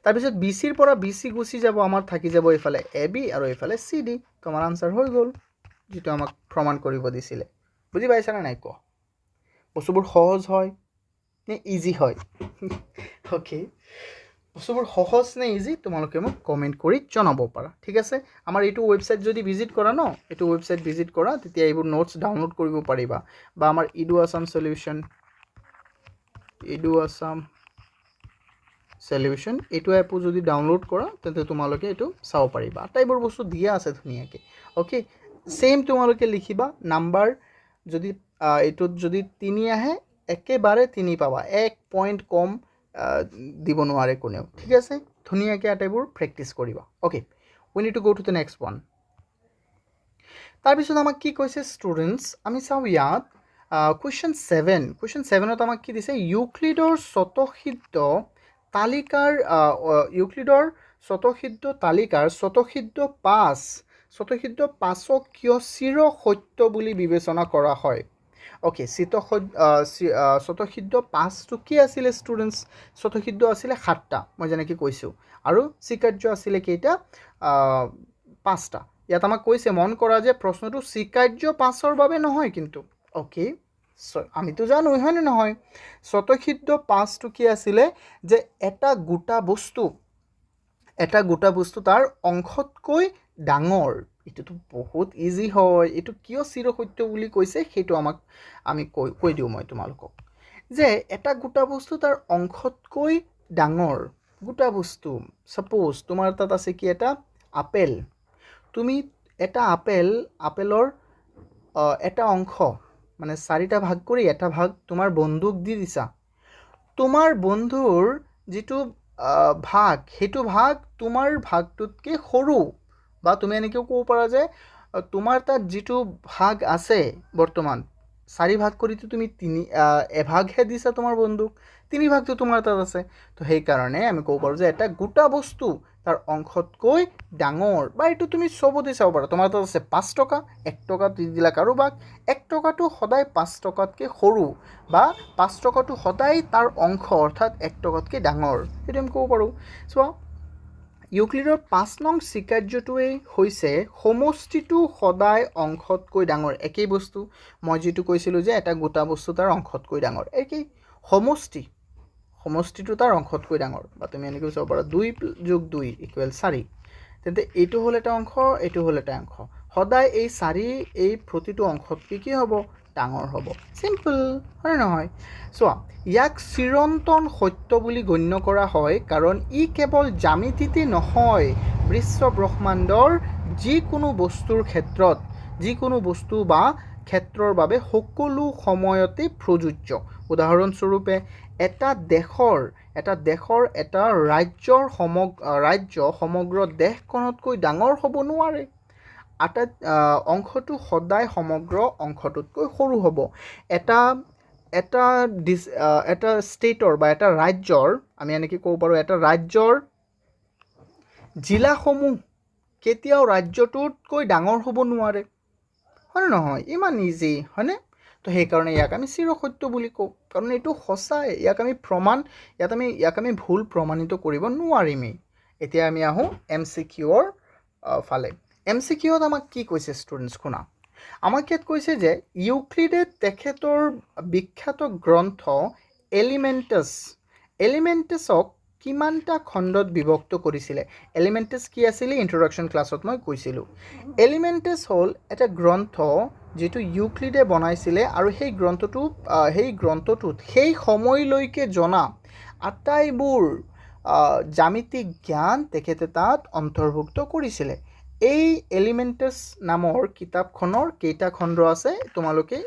তাৰপিছত বি চিৰ পৰা বি চি গুচি যাব, আমাৰ থাকি যাব এইফালে এ বি আৰু এইফালে চি ডি। তো আমাৰ আনচাৰ হৈ গ'ল, যিটো আমাক প্ৰমাণ কৰিব দিছিলে। বুজি পাইছানে নাই কোৱা? বস্তুবোৰ সহজ হয় নে ইজি হয়? অ'কে, বস্তুবোৰ সহজ নে ইজি, তোমালোকে মোক কমেণ্ট কৰি জনাব পাৰা। ঠিক আছে, আমাৰ এইটো ৱেবছাইট যদি ভিজিট কৰা ন, এইটো ৱেবছাইট ভিজিট কৰা, তেতিয়া এইবোৰ নোটছ ডাউনলোড কৰিব পাৰিবা। বা আমাৰ ইডু আছাম চলিউশ্যন এইটো এপো যদি ডাউনলোড কৰা, তেন্তে তোমালোকে এইটো চাব পাৰিবা। আটাইবোৰ বস্তু দিয়া আছে ধুনীয়াকৈ। অ'কে, ছেইম তোমালোকে লিখিবা। নাম্বাৰ যদি এইটোত যদি 3 আহে, একেবাৰে 3 পাবা, 1 পইণ্ট কম দিব নোৱাৰে কোনেও। ঠিক আছে, ধুনীয়াকৈ আটাইবোৰ প্ৰেক্টিছ কৰিবা। Okay, we need to go to the next one। তাৰপিছত আমাক কি কৈছে ষ্টুডেণ্টছ? আমি চাওঁ ইয়াত কুৱেশ্যন 7। কুৱেশ্যন 7ত আমাক কি দিছে? ইউক্লিডৰ স্বতঃসিদ্ধ তালিকাৰ স্বতঃসিদ্ধ 5ক কিয় চিৰ সত্য বুলি বিবেচনা কৰা হয়? অ'কে, স্বতঃসিদ্ধ 5টো কি আছিলে ষ্টুডেণ্টছ? স্বতঃসিদ্ধ আছিলে সাতটা, মই যেনেকৈ কৈছোঁ। আৰু স্বীকাৰ্য আছিলে কেইটা? পাঁচটা। ইয়াত আমাক কৈছে, মন কৰা যে প্ৰশ্নটো স্বীকাৰ্য পাঁচৰ বাবে নহয় কিন্তু। অ'কে, আমিতো জানো, হয়নে নহয়? স্বতঃসিদ্ধ পাঁচটো কি আছিলে যে এটা গোটা বস্তু তাৰ অংশতকৈ ডাঙৰ। এইটোতো বহুত ইজি হয়। এইটো কিয় চিৰসত্য বুলি কৈছে, সেইটো আমাক আমি কৈ কৈ দিওঁ মই তোমালোকক যে এটা গোটা বস্তু তাৰ অংশতকৈ ডাঙৰ। গোটা বস্তু, ছাপ'জ তোমাৰ তাত আছে কি, এটা আপেল। তুমি এটা আপেলৰ এটা অংশ, মানে চাৰিটা ভাগ কৰি এটা ভাগ তোমাৰ বন্ধুক দি দিছা। তোমাৰ বন্ধুৰ যিটো ভাগ, সেইটো ভাগ তোমাৰ ভাগটোতকৈ সৰু। বা তুমি এনেকৈও ক'ব পাৰা যে তোমাৰ তাত যিটো ভাগ আছে বৰ্তমান, চাৰি ভাগ কৰিতো তুমি তিনি এভাগহে দিছা তোমাৰ বন্ধুক, তিনি ভাগটো তোমাৰ তাত আছে। তো সেইকাৰণে আমি ক'ব পাৰোঁ যে এটা গোটা বস্তু তাৰ অংশতকৈ ডাঙৰ। বা এইটো তুমি চবতে চাব পাৰা। তোমাৰ তাত আছে 5 টকা, 1 টকা দি দিলা কাৰোবাক, 1 টকাটো সদায় 5 টকাতকৈ সৰু বা 5 টকাটো সদায় তাৰ অংশ অৰ্থাৎ 1 টকাতকৈ ডাঙৰ, সেইটো আমি ক'ব পাৰোঁ। চোৱা, ইউক্লিডৰ 5 নং স্বীকাৰ্যটোৱেই হৈছে সমষ্টিটো সদায় অংশতকৈ ডাঙৰ। একেই বস্তু, মই যিটো কৈছিলোঁ যে এটা গোটা বস্তু তাৰ অংশতকৈ ডাঙৰ, একেই, সমষ্টিটো তাৰ অংশতকৈ ডাঙৰ। বা তুমি এনেকৈ চাব পাৰা, 2 যোগ 2 ইকুৱেল 4। তেন্তে এইটো হ'ল এটা অংশ, এইটো হ'ল এটা অংশ। সদায় এই চাৰি এই প্ৰতিটো অংশতকৈ কি হ'ব? ডাঙৰ হ'ব। চিম্পল, হয়নে নহয়? চোৱা, ইয়াক চিৰন্তন সত্য বুলি গণ্য কৰা হয়, কাৰণ ই কেৱল জ্যামিতিতে নহয়, বিশ্ব ব্ৰহ্মাণ্ডৰ যিকোনো বস্তুৰ ক্ষেত্ৰত, যিকোনো বস্তু বা ক্ষেত্ৰৰ বাবে সকলো সময়তে প্ৰযোজ্য। উদাহৰণস্বৰূপে, এটা দেশৰ এটা ৰাজ্য সমগ্ৰ দেশখনতকৈ ডাঙৰ হ'ব নোৱাৰে। আটাই অংশটো সদায় সমগ্ৰ অংশটোতকৈ সৰু হ'ব। এটা এটা ডিছ এটা ষ্টেটৰ বা এটা ৰাজ্যৰ, আমি এনেকৈ ক'ব পাৰোঁ, এটা ৰাজ্যৰ জিলাসমূহ কেতিয়াও ৰাজ্যটোতকৈ ডাঙৰ হ'ব নোৱাৰে, হয়নে নহয়? ইমান ইজি, হয়নে? তো সেইকাৰণে ইয়াক আমি চিৰসত্য বুলি কওঁ, কাৰণ এইটো সঁচাই। ইয়াক আমি ভুল প্ৰমাণিত কৰিব নোৱাৰিমেই। এতিয়া আমি আহোঁ এম চি কিউৰ ফালে। এম চি কিউত আমাক কি কৈছে ষ্টুডেণ্টছ, শুনা। আমাক ইয়াত কৈছে যে ইউক্লিডে তেখেতৰ বিখ্যাত গ্ৰন্থ এলিমেণ্টাছক কিমানটা খণ্ডত বিভক্ত কৰিছিলে? এলিমেণ্টাছ কি আছিলে, ইণ্ট্ৰডাকশ্যন ক্লাছত মই কৈছিলোঁ। এলিমেণ্টাছ হ'ল এটা গ্ৰন্থ যিটো ইউক্লিডে বনাইছিলে আৰু সেই গ্ৰন্থটোত সেই সময়লৈকে জনা আটাইবোৰ জ্যামিতিক জ্ঞান তেখেতে তাত অন্তৰ্ভুক্ত কৰিছিলে। এই এলিমেণ্টাছ নামৰ কিতাপখনৰ কেইটা খণ্ড আছে, তোমালোকে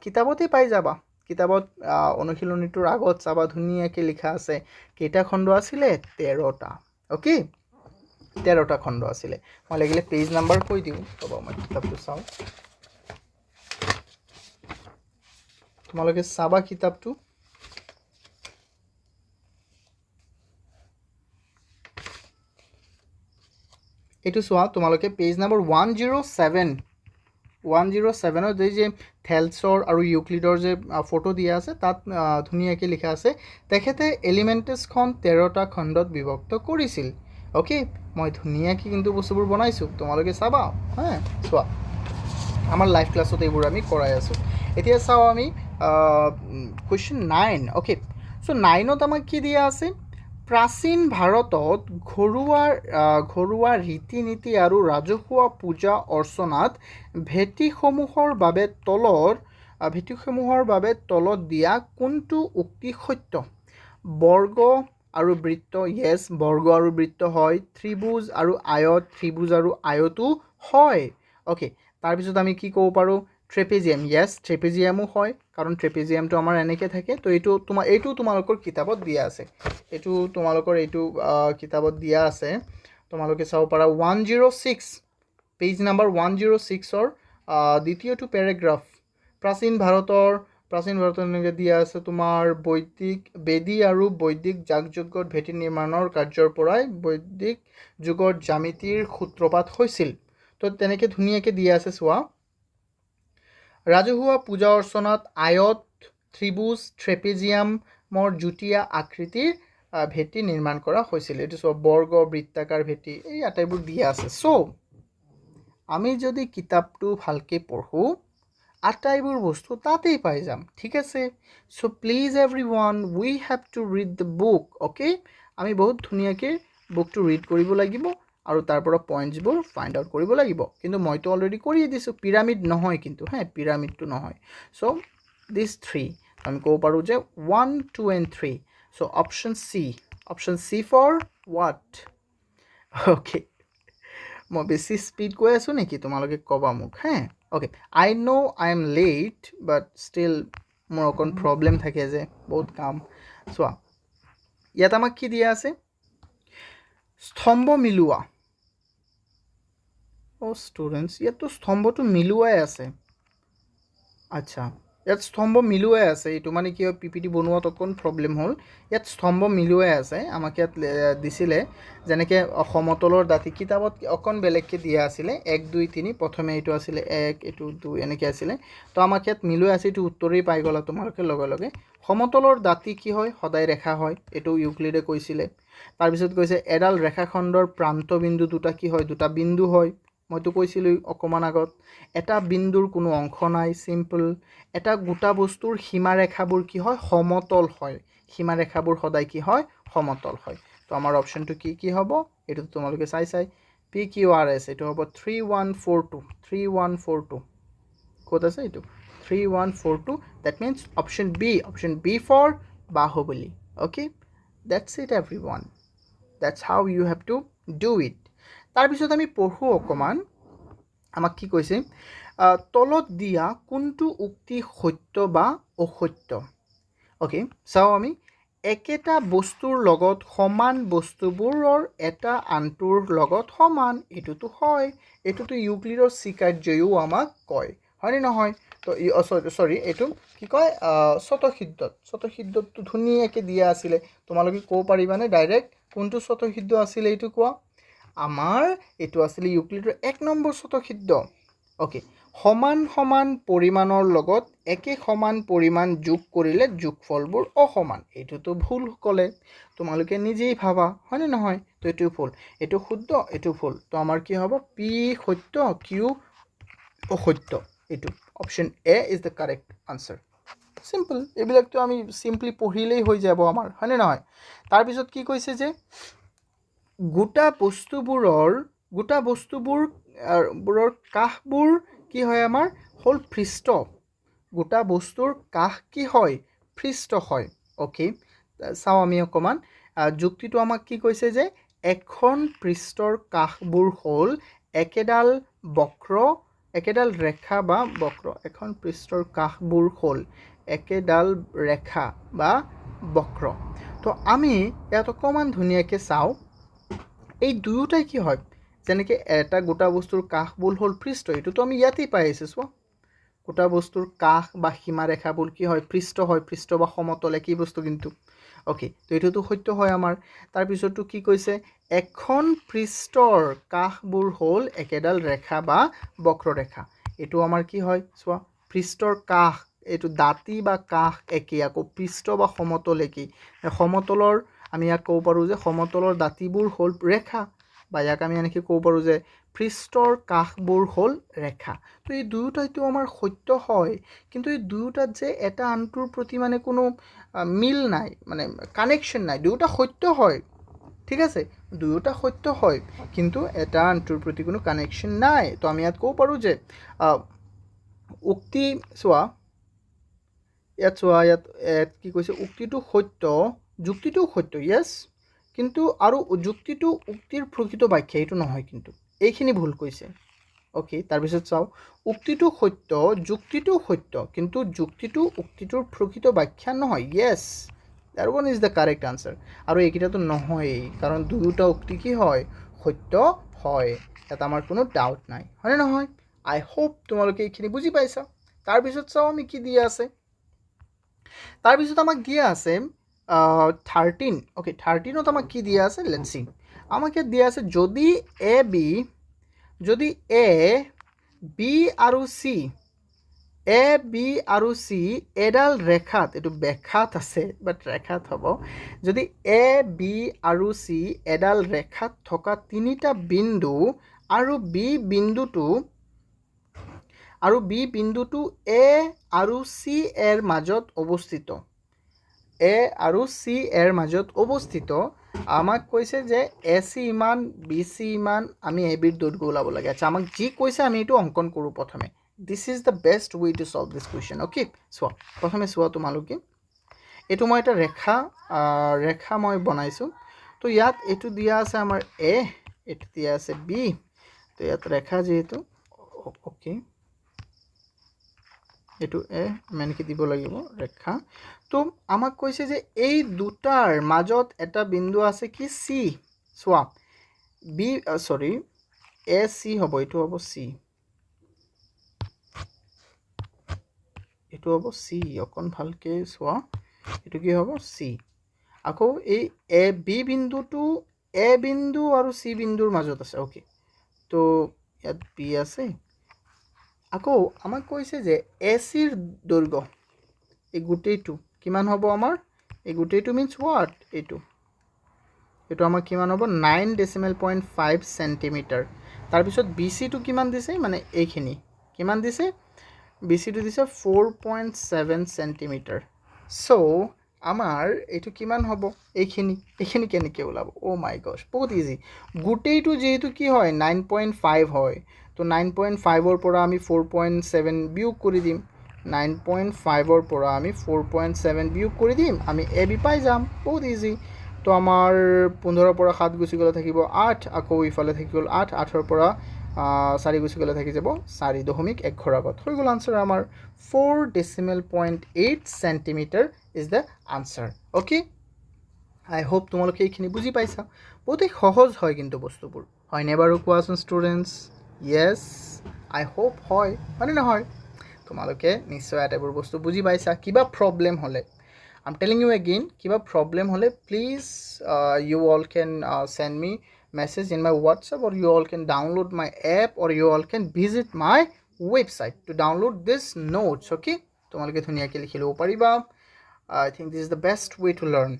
কিতাপতে পাই যাবা। কিতাপত অনুশীলনীটোৰ আগত চাবা, ধুনীয়াকৈ লিখা আছে। কেইটা খণ্ড আছিলে? 13টা। অ'কে, 13টা খণ্ড আছিলে। মই লাগিলে পেজ নাম্বাৰ কৈ দিওঁ, ৰ'বা, মই কিতাপটো চাওঁ। তোমালোকে চাবা কিতাপটো। এইটো চোৱা তোমালোকে, পেজ নম্বৰ 107। 107ত এই যে থেলছৰ আৰু ইউক্লিডৰ যে ফটো দিয়া আছে, তাত ধুনীয়াকৈ লিখা আছে, তেখেতে এলিমেণ্টাছখন 13টা খণ্ডত বিভক্ত কৰিছিল। অ'কে, মই ধুনীয়াকৈ কিন্তু বস্তুবোৰ বনাইছোঁ, তোমালোকে চাবা। হা, চোৱা, আমাৰ লাইভ ক্লাছত এইবোৰ আমি কৰাই আছোঁ। এতিয়া চাওঁ আমি কুৱেশ্যন 9। অ'কে, চ' 9ত আমাক কি দিয়া আছে? প্ৰাচীন ভাৰতত ঘৰুৱা ৰীতি নীতি আৰু ৰাজহুৱা পূজা অৰ্চনাত ভেটিসমূহৰ বাবে তলত দিয়া কোনটো উক্তি সত্য? বৰ্গ আৰু বৃত্ত, য়েছ, বৰ্গ আৰু বৃত্ত হয়। ত্ৰিভুজ আৰু আয়ত, ত্ৰিভুজ আৰু আয়তো হয়। অ'কে, তাৰপিছত আমি কি ক'ব পাৰোঁ? ট্ৰেপেজিয়াম, য়েছ, ট্ৰেপেজিয়ামো হয়, কাৰণ ট্ৰেপেজিয়ামটো আমাৰ এনেকৈ থাকে। তো এইটো তোমালোকৰ কিতাপত দিয়া আছে। এইটো তোমালোকৰ এইটো কিতাপত দিয়া আছে, তোমালোকে চাব পাৰা। 106, পেজ নাম্বাৰ 106ৰ দ্বিতীয়টো পেৰাগ্ৰাফ। প্ৰাচীন ভাৰতৰ এনেকৈ দিয়া আছে তোমাৰ, বৈদিক বেদী আৰু বৈদিক যাগযজ্ঞত ভেটি নিৰ্মাণৰ কাৰ্যৰ পৰাই বৈদিক যুগৰ জ্যামিতিৰ সূত্ৰপাত হৈছিল। তো তেনেকৈ ধুনীয়াকৈ দিয়া আছে, চোৱা। ৰাজহুৱা পূজা অৰ্চনাত আয়ত, ত্ৰিভুজ, ট্ৰেপেজিয়ামৰ যুটীয়া আকৃতিৰ ভেটি নিৰ্মাণ কৰা হৈছিল। এইটো চোৱা, বৰ্গ, বৃত্তাকাৰ ভেটি, এই আটাইবোৰ দিয়া আছে। চ' আমি যদি কিতাপটো ভালকৈ পঢ়োঁ, আটাইবোৰ বস্তু তাতেই পাই যাম, ঠিক আছে? So please everyone, we have to read the book, okay? আমি বহুত ধুনীয়াকৈ বুকটো ৰিড কৰিব লাগিব আৰু তাৰ পৰা পইণ্টছবোৰ ফাইণ্ড আউট কৰিব লাগিব। কিন্তু মইতো অলৰেডি কৰিয়ে দিছোঁ, পিৰামিড নহয় কিন্তু, হে, পিৰামিডটো নহয়। চ' দিছ থ্ৰী আমি ক'ব পাৰোঁ যে 1, 2 and 3. So option C, option C for what? Okay, মই বেছি স্পীড গৈ আছোঁ নেকি? তোমালোকে ক'বা মোক, হে। Okay, I know I am late, but still মোৰ অকণ প্ৰব্লেম থাকে যে বহুত কাম। চোৱা, ইয়াত আমাক কি দিয়া আছে? স্তম্ভ মিলোৱা। অ' ষ্টুডেণ্টছ, ইয়াততো স্তম্ভটো মিলোৱাই আছে। আচ্ছা, ইয়াত স্তম্ভ মিলোৱাই আছে। এইটো মানে কি হয়, পিপিটি বনোৱাত অকণ প্ৰব্লেম হ'ল। ইয়াত স্তম্ভ মিলোৱাই আছে। আমাক ইয়াত দিছিলে যেনেকৈ সমতলৰ দাঁতি, কিতাপত অকণ বেলেগকৈ দিয়া আছিলে, এক, দুই, তিনি। প্ৰথমে এইটো আছিলে এক, এইটো দুই, এনেকৈ আছিলে। তো আমাক ইয়াত মিলোৱাই আছে, এইটো উত্তৰেই পাই গ'লা তোমালোকে লগে লগে। সমতলৰ দাঁতি কি হয়? সদায় ৰেখা হয়, এইটো ইউক্লিডে কৈছিলে। তাৰপিছত কৈছে এডাল ৰেখাখণ্ডৰ প্ৰান্তবিন্দু দুটা কি হয়? দুটা বিন্দু হয়, মইতো কৈছিলোঁ অকণমান আগত। এটা বিন্দুৰ কোনো অংশ নাই, চিম্পল। এটা গোটা বস্তুৰ সীমাৰেখাবোৰ কি হয়? সমতল হয়। সীমাৰেখাবোৰ সদায় কি হয়? সমতল হয়। তো আমাৰ অপশ্যনটো কি কি হ'ব? এইটো তোমালোকে চাই চাই পি কিউ আৰ এছ, এইটো হ'ব 3, 1, 4, 2, 3, 1, 4, 2। ক'ত আছে এইটো? 3, 1, 4, 2. That means option B, option B for Bahubali. Okay, that's it, everyone. That's how you have to do it. তাৰপিছত আমি পঢ়োঁ অকণমান, আমাক কি কৈছে। তলত দিয়া কোনটো উক্তি সত্য বা অসত্য? অ'কে, চাওঁ আমি। একেটা বস্তুৰ লগত সমান বস্তুবোৰৰ এটা আনটোৰ লগত সমান, এইটোতো হয়। এইটোতো ইউক্লিডৰ স্বীকাৰ্যইও আমাক কয়, হয়নে নহয়? তো চৰি, এইটো কি কয়, স্বতঃসিদ্ধত, স্বতঃসিদ্ধতটো ধুনীয়াকৈ দিয়া আছিলে। তোমালোকে ক'ব পাৰিবানে ডাইৰেক্ট কোনটো স্বতঃসিদ্ধ আছিলে এইটো কোৱা? আমাৰ এইটো আছিলে ইউক্লিডৰ 1 নম্বৰ স্বতঃসিদ্ধ। অ'কে, সমান সমান পৰিমাণৰ লগত একে সমান পৰিমাণ যোগ কৰিলে যোগফলবোৰ অসমান, এইটোতো ভুল ক'লে। তোমালোকে নিজেই ভাবা, হয়নে নহয়? তো এইটো ভুল, এইটো শুদ্ধ, এইটো ভুল। তো আমাৰ কি হ'ব? পি সত্য, কিউ অসত্য। এইটো option A is the correct answer. Simple. এইবিলাকতো আমি চিম্পলি পঢ়িলেই হৈ যাব আমাৰ, হয়নে নহয়? তাৰপিছত কি কৈছে যে গোটা বস্তুবোৰৰ কাষবোৰ কি হয়? আমাৰ হ'ল পৃষ্ঠ। গোটা বস্তুৰ কাষ কি হয়? পৃষ্ঠ হয়। অ'কে, চাওঁ আমি অকণমান যুক্তিটো। আমাক কি কৈছে যে এখন পৃষ্ঠৰ কাষবোৰ হ'ল একেডাল বক্ৰ, একেডাল ৰেখা বা বক্ৰ। এখন পৃষ্ঠৰ কাষবোৰ হ'ল একেডাল ৰেখা বা বক্ৰ। তো আমি ইয়াত অকণমান ধুনীয়াকৈ চাওঁ, এই দুয়োটাই কি হয়? যেনেকৈ এটা গোটা বস্তুৰ কাষবোৰ হ'ল পৃষ্ঠ, এইটোতো আমি ইয়াতেই পাই আহিছোঁ। চোৱা, গোটা বস্তুৰ কাষ বা সীমাৰেখাবোৰ কি হয়? পৃষ্ঠ হয়। পৃষ্ঠ বা সমতল একেই বস্তু কিন্তু। অ'কে, তো এইটোতো সত্য হয় আমাৰ। তাৰপিছততো কি কৈছে? এখন পৃষ্ঠৰ কাষবোৰ হ'ল একেডাল ৰেখা বা বক্ৰৰেখা। এইটো আমাৰ কি হয়? চোৱা, পৃষ্ঠৰ কাষ, এইটো দাঁতি বা কাষ একেই, আকৌ পৃষ্ঠ বা সমতল একেই। সমতলৰ আমি ইয়াক ক'ব পাৰোঁ যে সমতলৰ দাঁতিবোৰ হ'ল ৰেখা, বা ইয়াক আমি এনেকৈ ক'ব পাৰোঁ যে পৃষ্ঠৰ কাষবোৰ হ'ল ৰেখা। তো এই দুয়োটাইতো আমাৰ সত্য হয়, কিন্তু এই দুয়োটাত যে এটা আনটোৰ প্ৰতি মানে কোনো মিল নাই, মানে কানেকশ্যন নাই। দুয়োটা সত্য হয়, ঠিক আছে, দুয়োটা সত্য হয়, কিন্তু এটা আনটোৰ প্ৰতি কোনো কানেকশ্যন নাই। তো আমি ইয়াত ক'ব পাৰোঁ যে উক্তি, চোৱা ইয়াত, চোৱা ইয়াত, ইয়াত কি কৈছে? উক্তিটো সত্য, যুক্তিটোও সত্য, য়েছ, কিন্তু আৰু যুক্তিটো উক্তিৰ প্ৰকৃত ব্যাখ্যা, এইটো নহয় কিন্তু, এইখিনি ভুল কৈছে। অ'কে, তাৰপিছত চাওঁ, উক্তিটো সত্য, যুক্তিটো সত্য, কিন্তু যুক্তিটো উক্তিটোৰ প্ৰকৃত ব্যাখ্যা নহয়। Yes, that one is the correct answer. আৰু এইকেইটাতো নহয়েই, কাৰণ দুয়োটা উক্তি কি হয়? সত্য হয়। ইয়াত আমাৰ কোনো ডাউট নাই, হয়নে নহয়? আই হোপ তোমালোকে এইখিনি বুজি পাইছা। তাৰপিছত চাওঁ আমি কি দিয়া আছে। তাৰপিছত আমাক দিয়া আছে 13। অ'কে, 13ত আমাক কি দিয়া আছে? Let's see. আমাক ইয়াত দিয়া আছে যদি এ বি আৰু চি, এ বি আৰু চি এডাল ৰেখাত, এইটো বেখাত আছে বাট ৰেখাত হ'ব, যদি এ বি আৰু চি এডাল ৰেখাত থকা তিনিটা বিন্দু আৰু বি বিন্দুটো এ আৰু চি এৰ মাজত অৱস্থিত। এ আৰু চি এৰ মাজত অৱস্থিত। আমাক কৈছে যে এ চি ইমান, বি চি ইমান, আমি এ বিৰ দৈৰ্ঘ্য ওলাব লাগে। আচ্ছা, আমাক যি কৈছে আমি এইটো অংকন কৰোঁ প্ৰথমে। This is the best way to solve this question, okay? চোৱা, প্ৰথমে চোৱা তোমালোকে, এইটো মই এটা ৰেখা মই বনাইছোঁ। তো ইয়াত এইটো দিয়া আছে আমাৰ এ, এইটো দিয়া আছে বি। তো ইয়াত ৰেখা যিহেতু, অ'কে, এইটো এ, আমি এনেকৈ দিব লাগিব ৰেখা। তো আমাক কৈছে যে এই দুটাৰ মাজত এটা বিন্দু আছে কি? চি। চোৱা, বি, চৰি, এ চি হ'ব, এইটো হ'ব চি, এইটো হ'ব চি। অকণ ভালকৈ চোৱা, এইটো কি হ'ব? চি। আকৌ এই এ বি বিন্দুটো এ বিন্দু আৰু চি বিন্দুৰ মাজত আছে। অ'কে, তো ইয়াত বি আছে। আকৌ আমাক কৈছে যে এ চিৰ দৈৰ্ঘ্য এই গোটেইটো কিমান হ'ব আমাৰ? এই গোটেইটো মিনছ what? এইটো আমাৰ কিমান হ'ব? 9.5 centimeter। তাৰপিছত বি চিটো কিমান দিছে? মানে এইখিনি কিমান দিছে? বি চিটো দিছে 4.7 centimeter। চ' আমাৰ এইটো কিমান হ'ব? এইখিনি কেনেকৈ ওলাব? অ' মাই গছ, বহুত ইজি। গোটেইটো যিহেতু কি হয়? 9.5 হয়। তো 9.5ৰ পৰা আমি 4.7 বিয়োগ কৰি দিম। 9.5ৰ পৰা আমি 4.7 বিয়োগ কৰি দিম, আমি এ বি পাই যাম। বহুত ইজি। তো আমাৰ 15ৰ পৰা 7 গুচি গ'লে থাকিব 8, আকৌ ইফালে থাকি গ'ল 8, 8ৰ পৰা 4 গুচি গ'লে থাকি যাব 4.1 ঘৰ আগত হৈ গ'ল আনচাৰ আমাৰ 4.8 centimeter is the answer. Okay, I hope তোমালোকে এইখিনি বুজি পাইছা। বহুতেই সহজ হয় কিন্তু বস্তুবোৰ, হয়নে বাৰু কোৱাচোন ষ্টুডেণ্টছ? য়েছ, আই হোপ হয়, হয়নে নহয়? তোমালোকে নিশ্চয় আটাইবোৰ বস্তু বুজি পাইছা। কিবা প্ৰব্লেম হ'লে, I am telling you again, কিবা প্ৰব্লেম হ'লে please you all can send me message in my WhatsApp, or you all can download my app, or you all can visit my website to download this notes, okay? তোমালোকে ধুনীয়াকৈ লিখি ল'ব পাৰিবা। I think this is the best way to learn.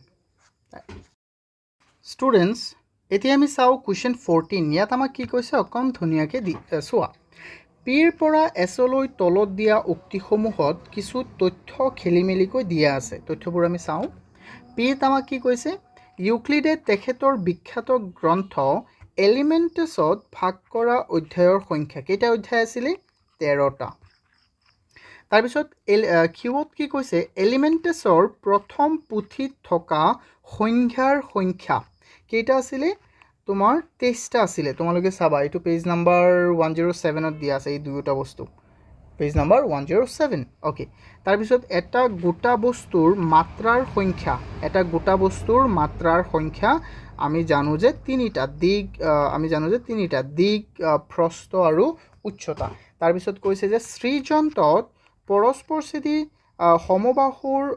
Students, এতিয়া আমি চাওঁ কুৱেশ্যন 14। ইয়াত আমাক কি কৈছে অকণ ধুনীয়াকৈ দি চোৱা। পিৰ পৰা এছলৈ তলত দিয়া উক্তিসমূহত কিছু তথ্য খেলি মেলিকৈ দিয়া আছে। তথ্যবোৰ আমি চাওঁ। পিত আমাক কি কৈছে? ইউক্লিডে তেখেতৰ বিখ্যাত গ্ৰন্থ এলিমেণ্টেছত ভাগ কৰা অধ্যায়ৰ সংখ্যা। কেইটা অধ্যায় আছিলে? 13টা। তাৰপিছত কিউত কি কৈছে? এলিমেণ্টেছৰ প্ৰথম পুথিত থকা সংখ্যাৰ সংখ্যা কেইটা আছিলে? তোমাৰ 23টা আছিলে। তোমালোকে চাবা, এইটো পেজ নাম্বাৰ 107ত দিয়া আছে এই দুয়োটা বস্তু, পেজ নাম্বাৰ 107। অ'কে, তাৰপিছত এটা গোটা বস্তুৰ মাত্ৰাৰ সংখ্যা, এটা গোটা বস্তুৰ মাত্ৰাৰ সংখ্যা আমি জানো যে তিনিটা দিগ, আমি জানো যে তিনিটা দিগ, প্ৰস্থ আৰু উচ্চতা। তাৰপিছত কৈছে যে শ্ৰীযন্তত পৰস্পৰছেদী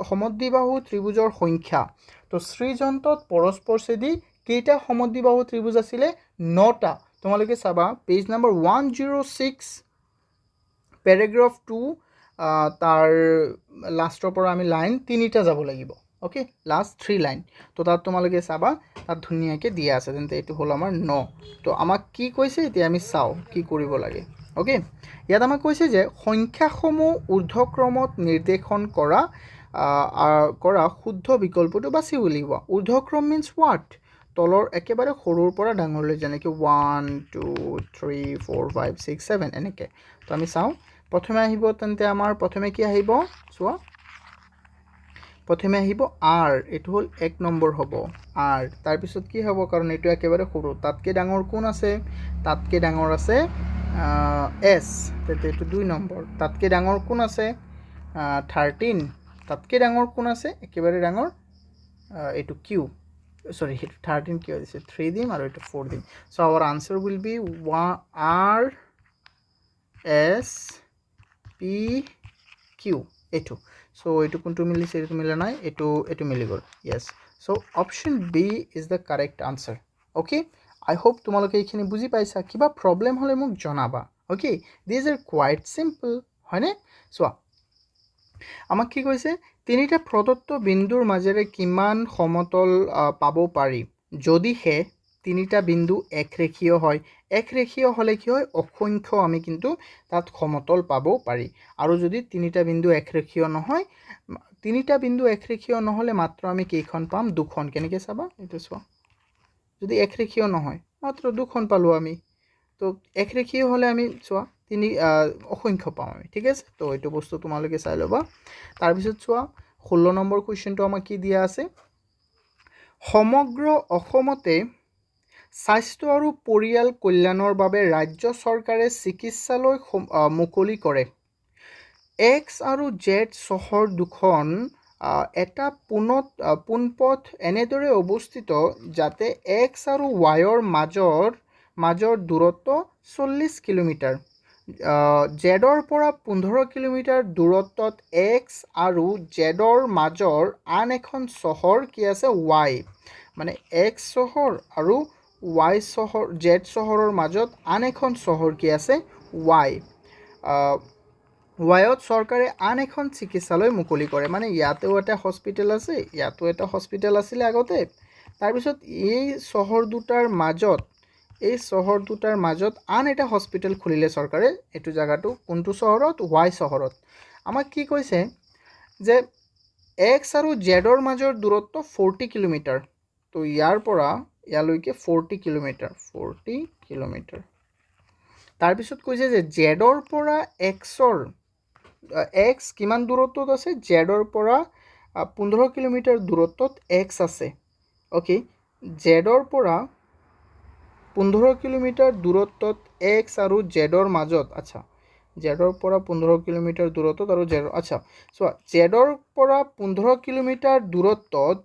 সমদ্বিবাহু ত্ৰিভুজৰ সংখ্যা। তো শ্ৰীযন্তত পৰস্পৰছেদী কেইটা সমদ্বিবাহু ত্ৰিভুজ আছিলে? 9টা। তোমালোকে চাবা পেজ নাম্বাৰ 106, পেৰেগ্ৰাফ 2, তাৰ লাষ্টৰ পৰা আমি লাইন তিনিটা যাব লাগিব। Okay, last 3 line. তো তাত তোমালোকে চাবা, তাত ধুনীয়াকৈ দিয়া আছে। তেন্তে এইটো হ'ল আমাৰ 9। তো আমাক কি কৈছে এতিয়া আমি চাওঁ কি কৰিব লাগে। অ'কে, ইয়াত আমাক কৈছে যে সংখ্যাসমূহ ঊৰ্ধ্বক্ৰমত নিৰ্দেশন কৰা শুদ্ধ বিকল্পটো বাছি উলিওৱা। ঊৰ্ধ্বক্ৰম মিনছ what? তলৰ একেবাৰে সৰুৰ পৰা ডাঙৰলৈ, যেনেকৈ 1, 2, 3, 4, 5, 6, 7 এনেকৈ। তো আমি চাওঁ, প্ৰথমে আহিব, তেন্তে আমাৰ প্ৰথমে কি আহিব চোৱা, প্ৰথমে আহিব আৰ, এইটো হ'ল 1 নম্বৰ হ'ব আৰ। তাৰপিছত কি হ'ব? কাৰণ এইটো একেবাৰে সৰু, তাতকৈ ডাঙৰ কোন আছে? তাতকৈ ডাঙৰ আছে এছ, তেন্তে এইটো 2 নম্বৰ। তাতকৈ ডাঙৰ কোন আছে? 13। তাতকৈ ডাঙৰ কোন আছে? একেবাৰে ডাঙৰ এইটো কিউ, চৰি, সেইটো 13 কিয় দিছে? 3 দিম আৰু এইটো 4 দিম। So our answer will be R S P Q, এইটো। চ' এইটো কোনটো মিলিছে? এইটো মিলা নাই, এইটো মিলি গ'ল। Yes, so option B is the correct answer. Okay, I hope তোমালোকে এইখিনি বুজি পাইছা। কিবা প্ৰব্লেম হ'লে মোক জনাবা। Okay, these are quite simple, হয়নে? চোৱা, আমাক কি কৈছে? তিনিটা প্ৰদত্ত বিন্দুৰ মাজেৰে কিমান সমতল পাব পাৰি যদিহে তিনিটা বিন্দু একৰেখীয় হয়, একৰেখীয় হ'লে কি হয়, অসংখ্য আমি কিন্তু তাত সমতল পাব পাৰি। আৰু যদি তিনিটা বিন্দু একৰেখীয় নহয়, তিনিটা বিন্দু একৰেখীয় নহ'লে মাত্ৰ আমি কেইখন পাম, দুখন। কেনেকৈ চাবা, এইটো চোৱা, যদি একৰেখীয় নহয় মাত্ৰ দুখন পালোঁ আমি। তো একৰেখীয় হ'লে আমি চোৱা তিনি অসংখ্য পাওঁ আমি, ঠিক আছে। তো এইটো বস্তু তোমালোকে চাই ল'বা। তাৰপিছত চোৱা 16 নম্বৰ কুৱেশ্যনটো আমাক কি দিয়া আছে, সমগ্ৰ অসমতে স্বাস্থ্য আৰু পৰিয়াল কল্যাণৰ বাবে ৰাজ্য চৰকাৰে চিকিৎসালয় মুকলি কৰে। এক্স আৰু জেড চহৰ দুখন এটা পোনপথ এনেদৰে অৱস্থিত যাতে এক্স আৰু ৱাইৰ মাজৰ দূৰত্ব 40 কিলোমিটাৰ। জেডৰ পৰা 15 কিলোমিটাৰ দূৰত্বত এক্স আৰু জেডৰ মাজৰ আন এখন চহৰ কি আছে, ৱাই। মানে এক্স চহৰ আৰু ৱাই চহৰ, জেড চহৰৰ মাজত আন এখন চহৰ কি আছে, ৱাই। ৱাইত চৰকাৰে আন এখন চিকিৎসালয় মুকলি কৰে। মানে ইয়াতেও এটা হস্পিটেল আছে, ইয়াতো এটা হস্পিটেল আছিলে আগতে। তাৰপিছত এই চহৰ দুটাৰ মাজত আন এটা হস্পিটেল খুলিলে চৰকাৰে। এইটো জেগাটো কোনটো চহৰত, ৱাই চহৰত। আমাক কি কৈছে যে এক্স আৰু জেডৰ মাজৰ দূৰত্ব 40 কিলোমিটাৰ। তো ইয়াৰ পৰা ইয়ালৈকে 40 কিলোমিটাৰ, 40 কিলোমিটাৰ। তাৰপিছত কৈছে যে জেডৰ পৰা এক্সৰ, এক্স কিমান দূৰত্বত আছে, জেডৰ পৰা 15 কিলোমিটাৰ দূৰত্বত এক্স আছে। অ'কে, জেডৰ পৰা 15 কিলোমিটাৰ দূৰত্বত এক্স আৰু জেডৰ মাজত, আচ্ছা, জেডৰ পৰা 15 কিলোমিটাৰ দূৰত্বত আৰু জেডৰ, আচ্ছা চোৱা, জেডৰ পৰা 15 কিলোমিটাৰ দূৰত্বত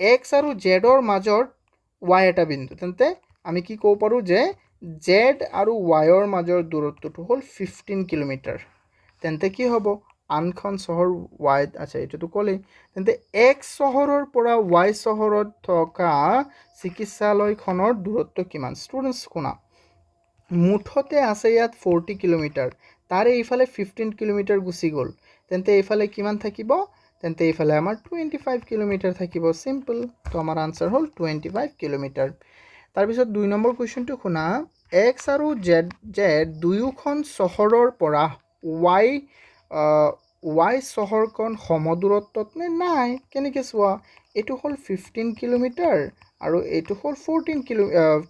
এক্স আৰু জেডৰ মাজত ৱাই এটা বিন্দু। তেন্তে আমি কি ক'ব পাৰোঁ যে জেড আৰু ৱাইৰ মাজৰ দূৰত্বটো হ'ল 15 কিলোমিটাৰ। তেন্তে কি হ'ব, আনখন চহৰ ৱাইত আছে, এইটোতো ক'লেই। তেন্তে এক্স চহৰৰ পৰা ৱাই চহৰত থকা চিকিৎসালয়খনৰ দূৰত্ব কিমান? ষ্টুডেণ্টছ শুনা, মুঠতে আছে ইয়াত 40 কিলোমিটাৰ, তাৰে এইফালে 15 কিলোমিটাৰ গুচি গ'ল, তেন্তে এইফালে কিমান থাকিব? তেন্তে এইফালে আমাৰ 25 কিলোমিটাৰ থাকিব, চিম্পল। তো আমাৰ আনচাৰ হ'ল 25 কিলোমিটাৰ। তাৰপিছত 2 নম্বৰ কুৱেশ্যনটো শুনা, এক্স আৰু জেড দুয়োখন চহৰৰ পৰা ৱাই চহৰখন সমদূৰত্বত নে নাই? কেনেকৈ চোৱা, এইটো হ'ল 15 কিলোমিটাৰ আৰু এইটো হ'ল 14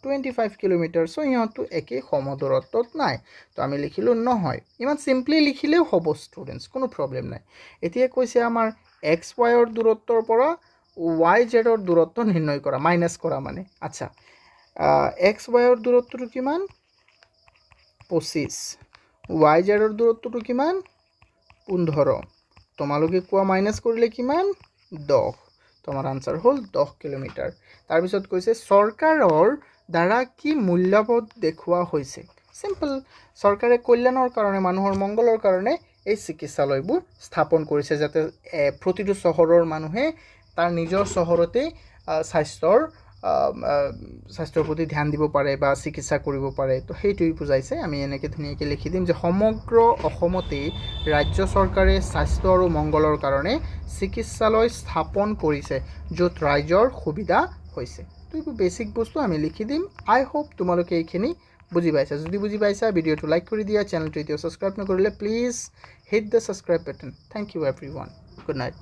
25 কিলোমিটাৰ। চ' ইহঁতটো একেই সমদূৰত্বত নাই, তো আমি লিখিলোঁ নহয়। ইমান চিম্পলি লিখিলেও হ'ব ষ্টুডেণ্টছ, কোনো প্ৰব্লেম নাই। এতিয়া কৈছে আমাৰ এক্স ৱাইৰ দূৰত্বৰ পৰা ৱাই জেডৰ দূৰত্ব নিৰ্ণয় কৰা, মাইনাছ কৰা মানে। আচ্ছা, এক্স ৱাইৰ দূৰত্বটো কিমান, 25, ৱাই জেডৰ দূৰত্বটো কিমান, 15। তোমালোকে কোৱা মাইনাছ কৰিলে কিমান, 10। তোমাৰ আনচাৰ হ'ল 10 কিলোমিটাৰ। তাৰপিছত কৈছে চৰকাৰৰ দ্বাৰা কি মূল্যবোধ দেখুওৱা হৈছে। চিম্পল, চৰকাৰে কল্যাণৰ কাৰণে, মানুহৰ মংগলৰ কাৰণে এই চিকিৎসালয়বোৰ স্থাপন কৰিছে, যাতে প্ৰতিটো চহৰৰ মানুহে তাৰ নিজৰ চহৰতেই স্বাস্থ্যৰ প্ৰতি ধ্যান দিব পাৰে বা চিকিৎসা কৰিব পাৰে। তো সেইটোৱেই বুজাইছে। আমি এনেকৈ ধুনীয়াকৈ লিখি দিম যে সমগ্ৰ অসমতেই ৰাজ্য চৰকাৰে স্বাস্থ্য আৰু মংগলৰ কাৰণে চিকিৎসালয় স্থাপন কৰিছে, য'ত ৰাইজৰ সুবিধা হৈছে। তো এইবোৰ বেছিক বস্তু আমি লিখি দিম। আই হোপ তোমালোকে এইখিনি বুজি পাইছা। যদি বুজি পাইছা, ভিডিঅ'টো লাইক কৰি দিয়া। চেনেলটো এতিয়াও ছাবস্ক্ৰাইব নকৰিলে please hit the subscribe button. Thank you everyone, good night.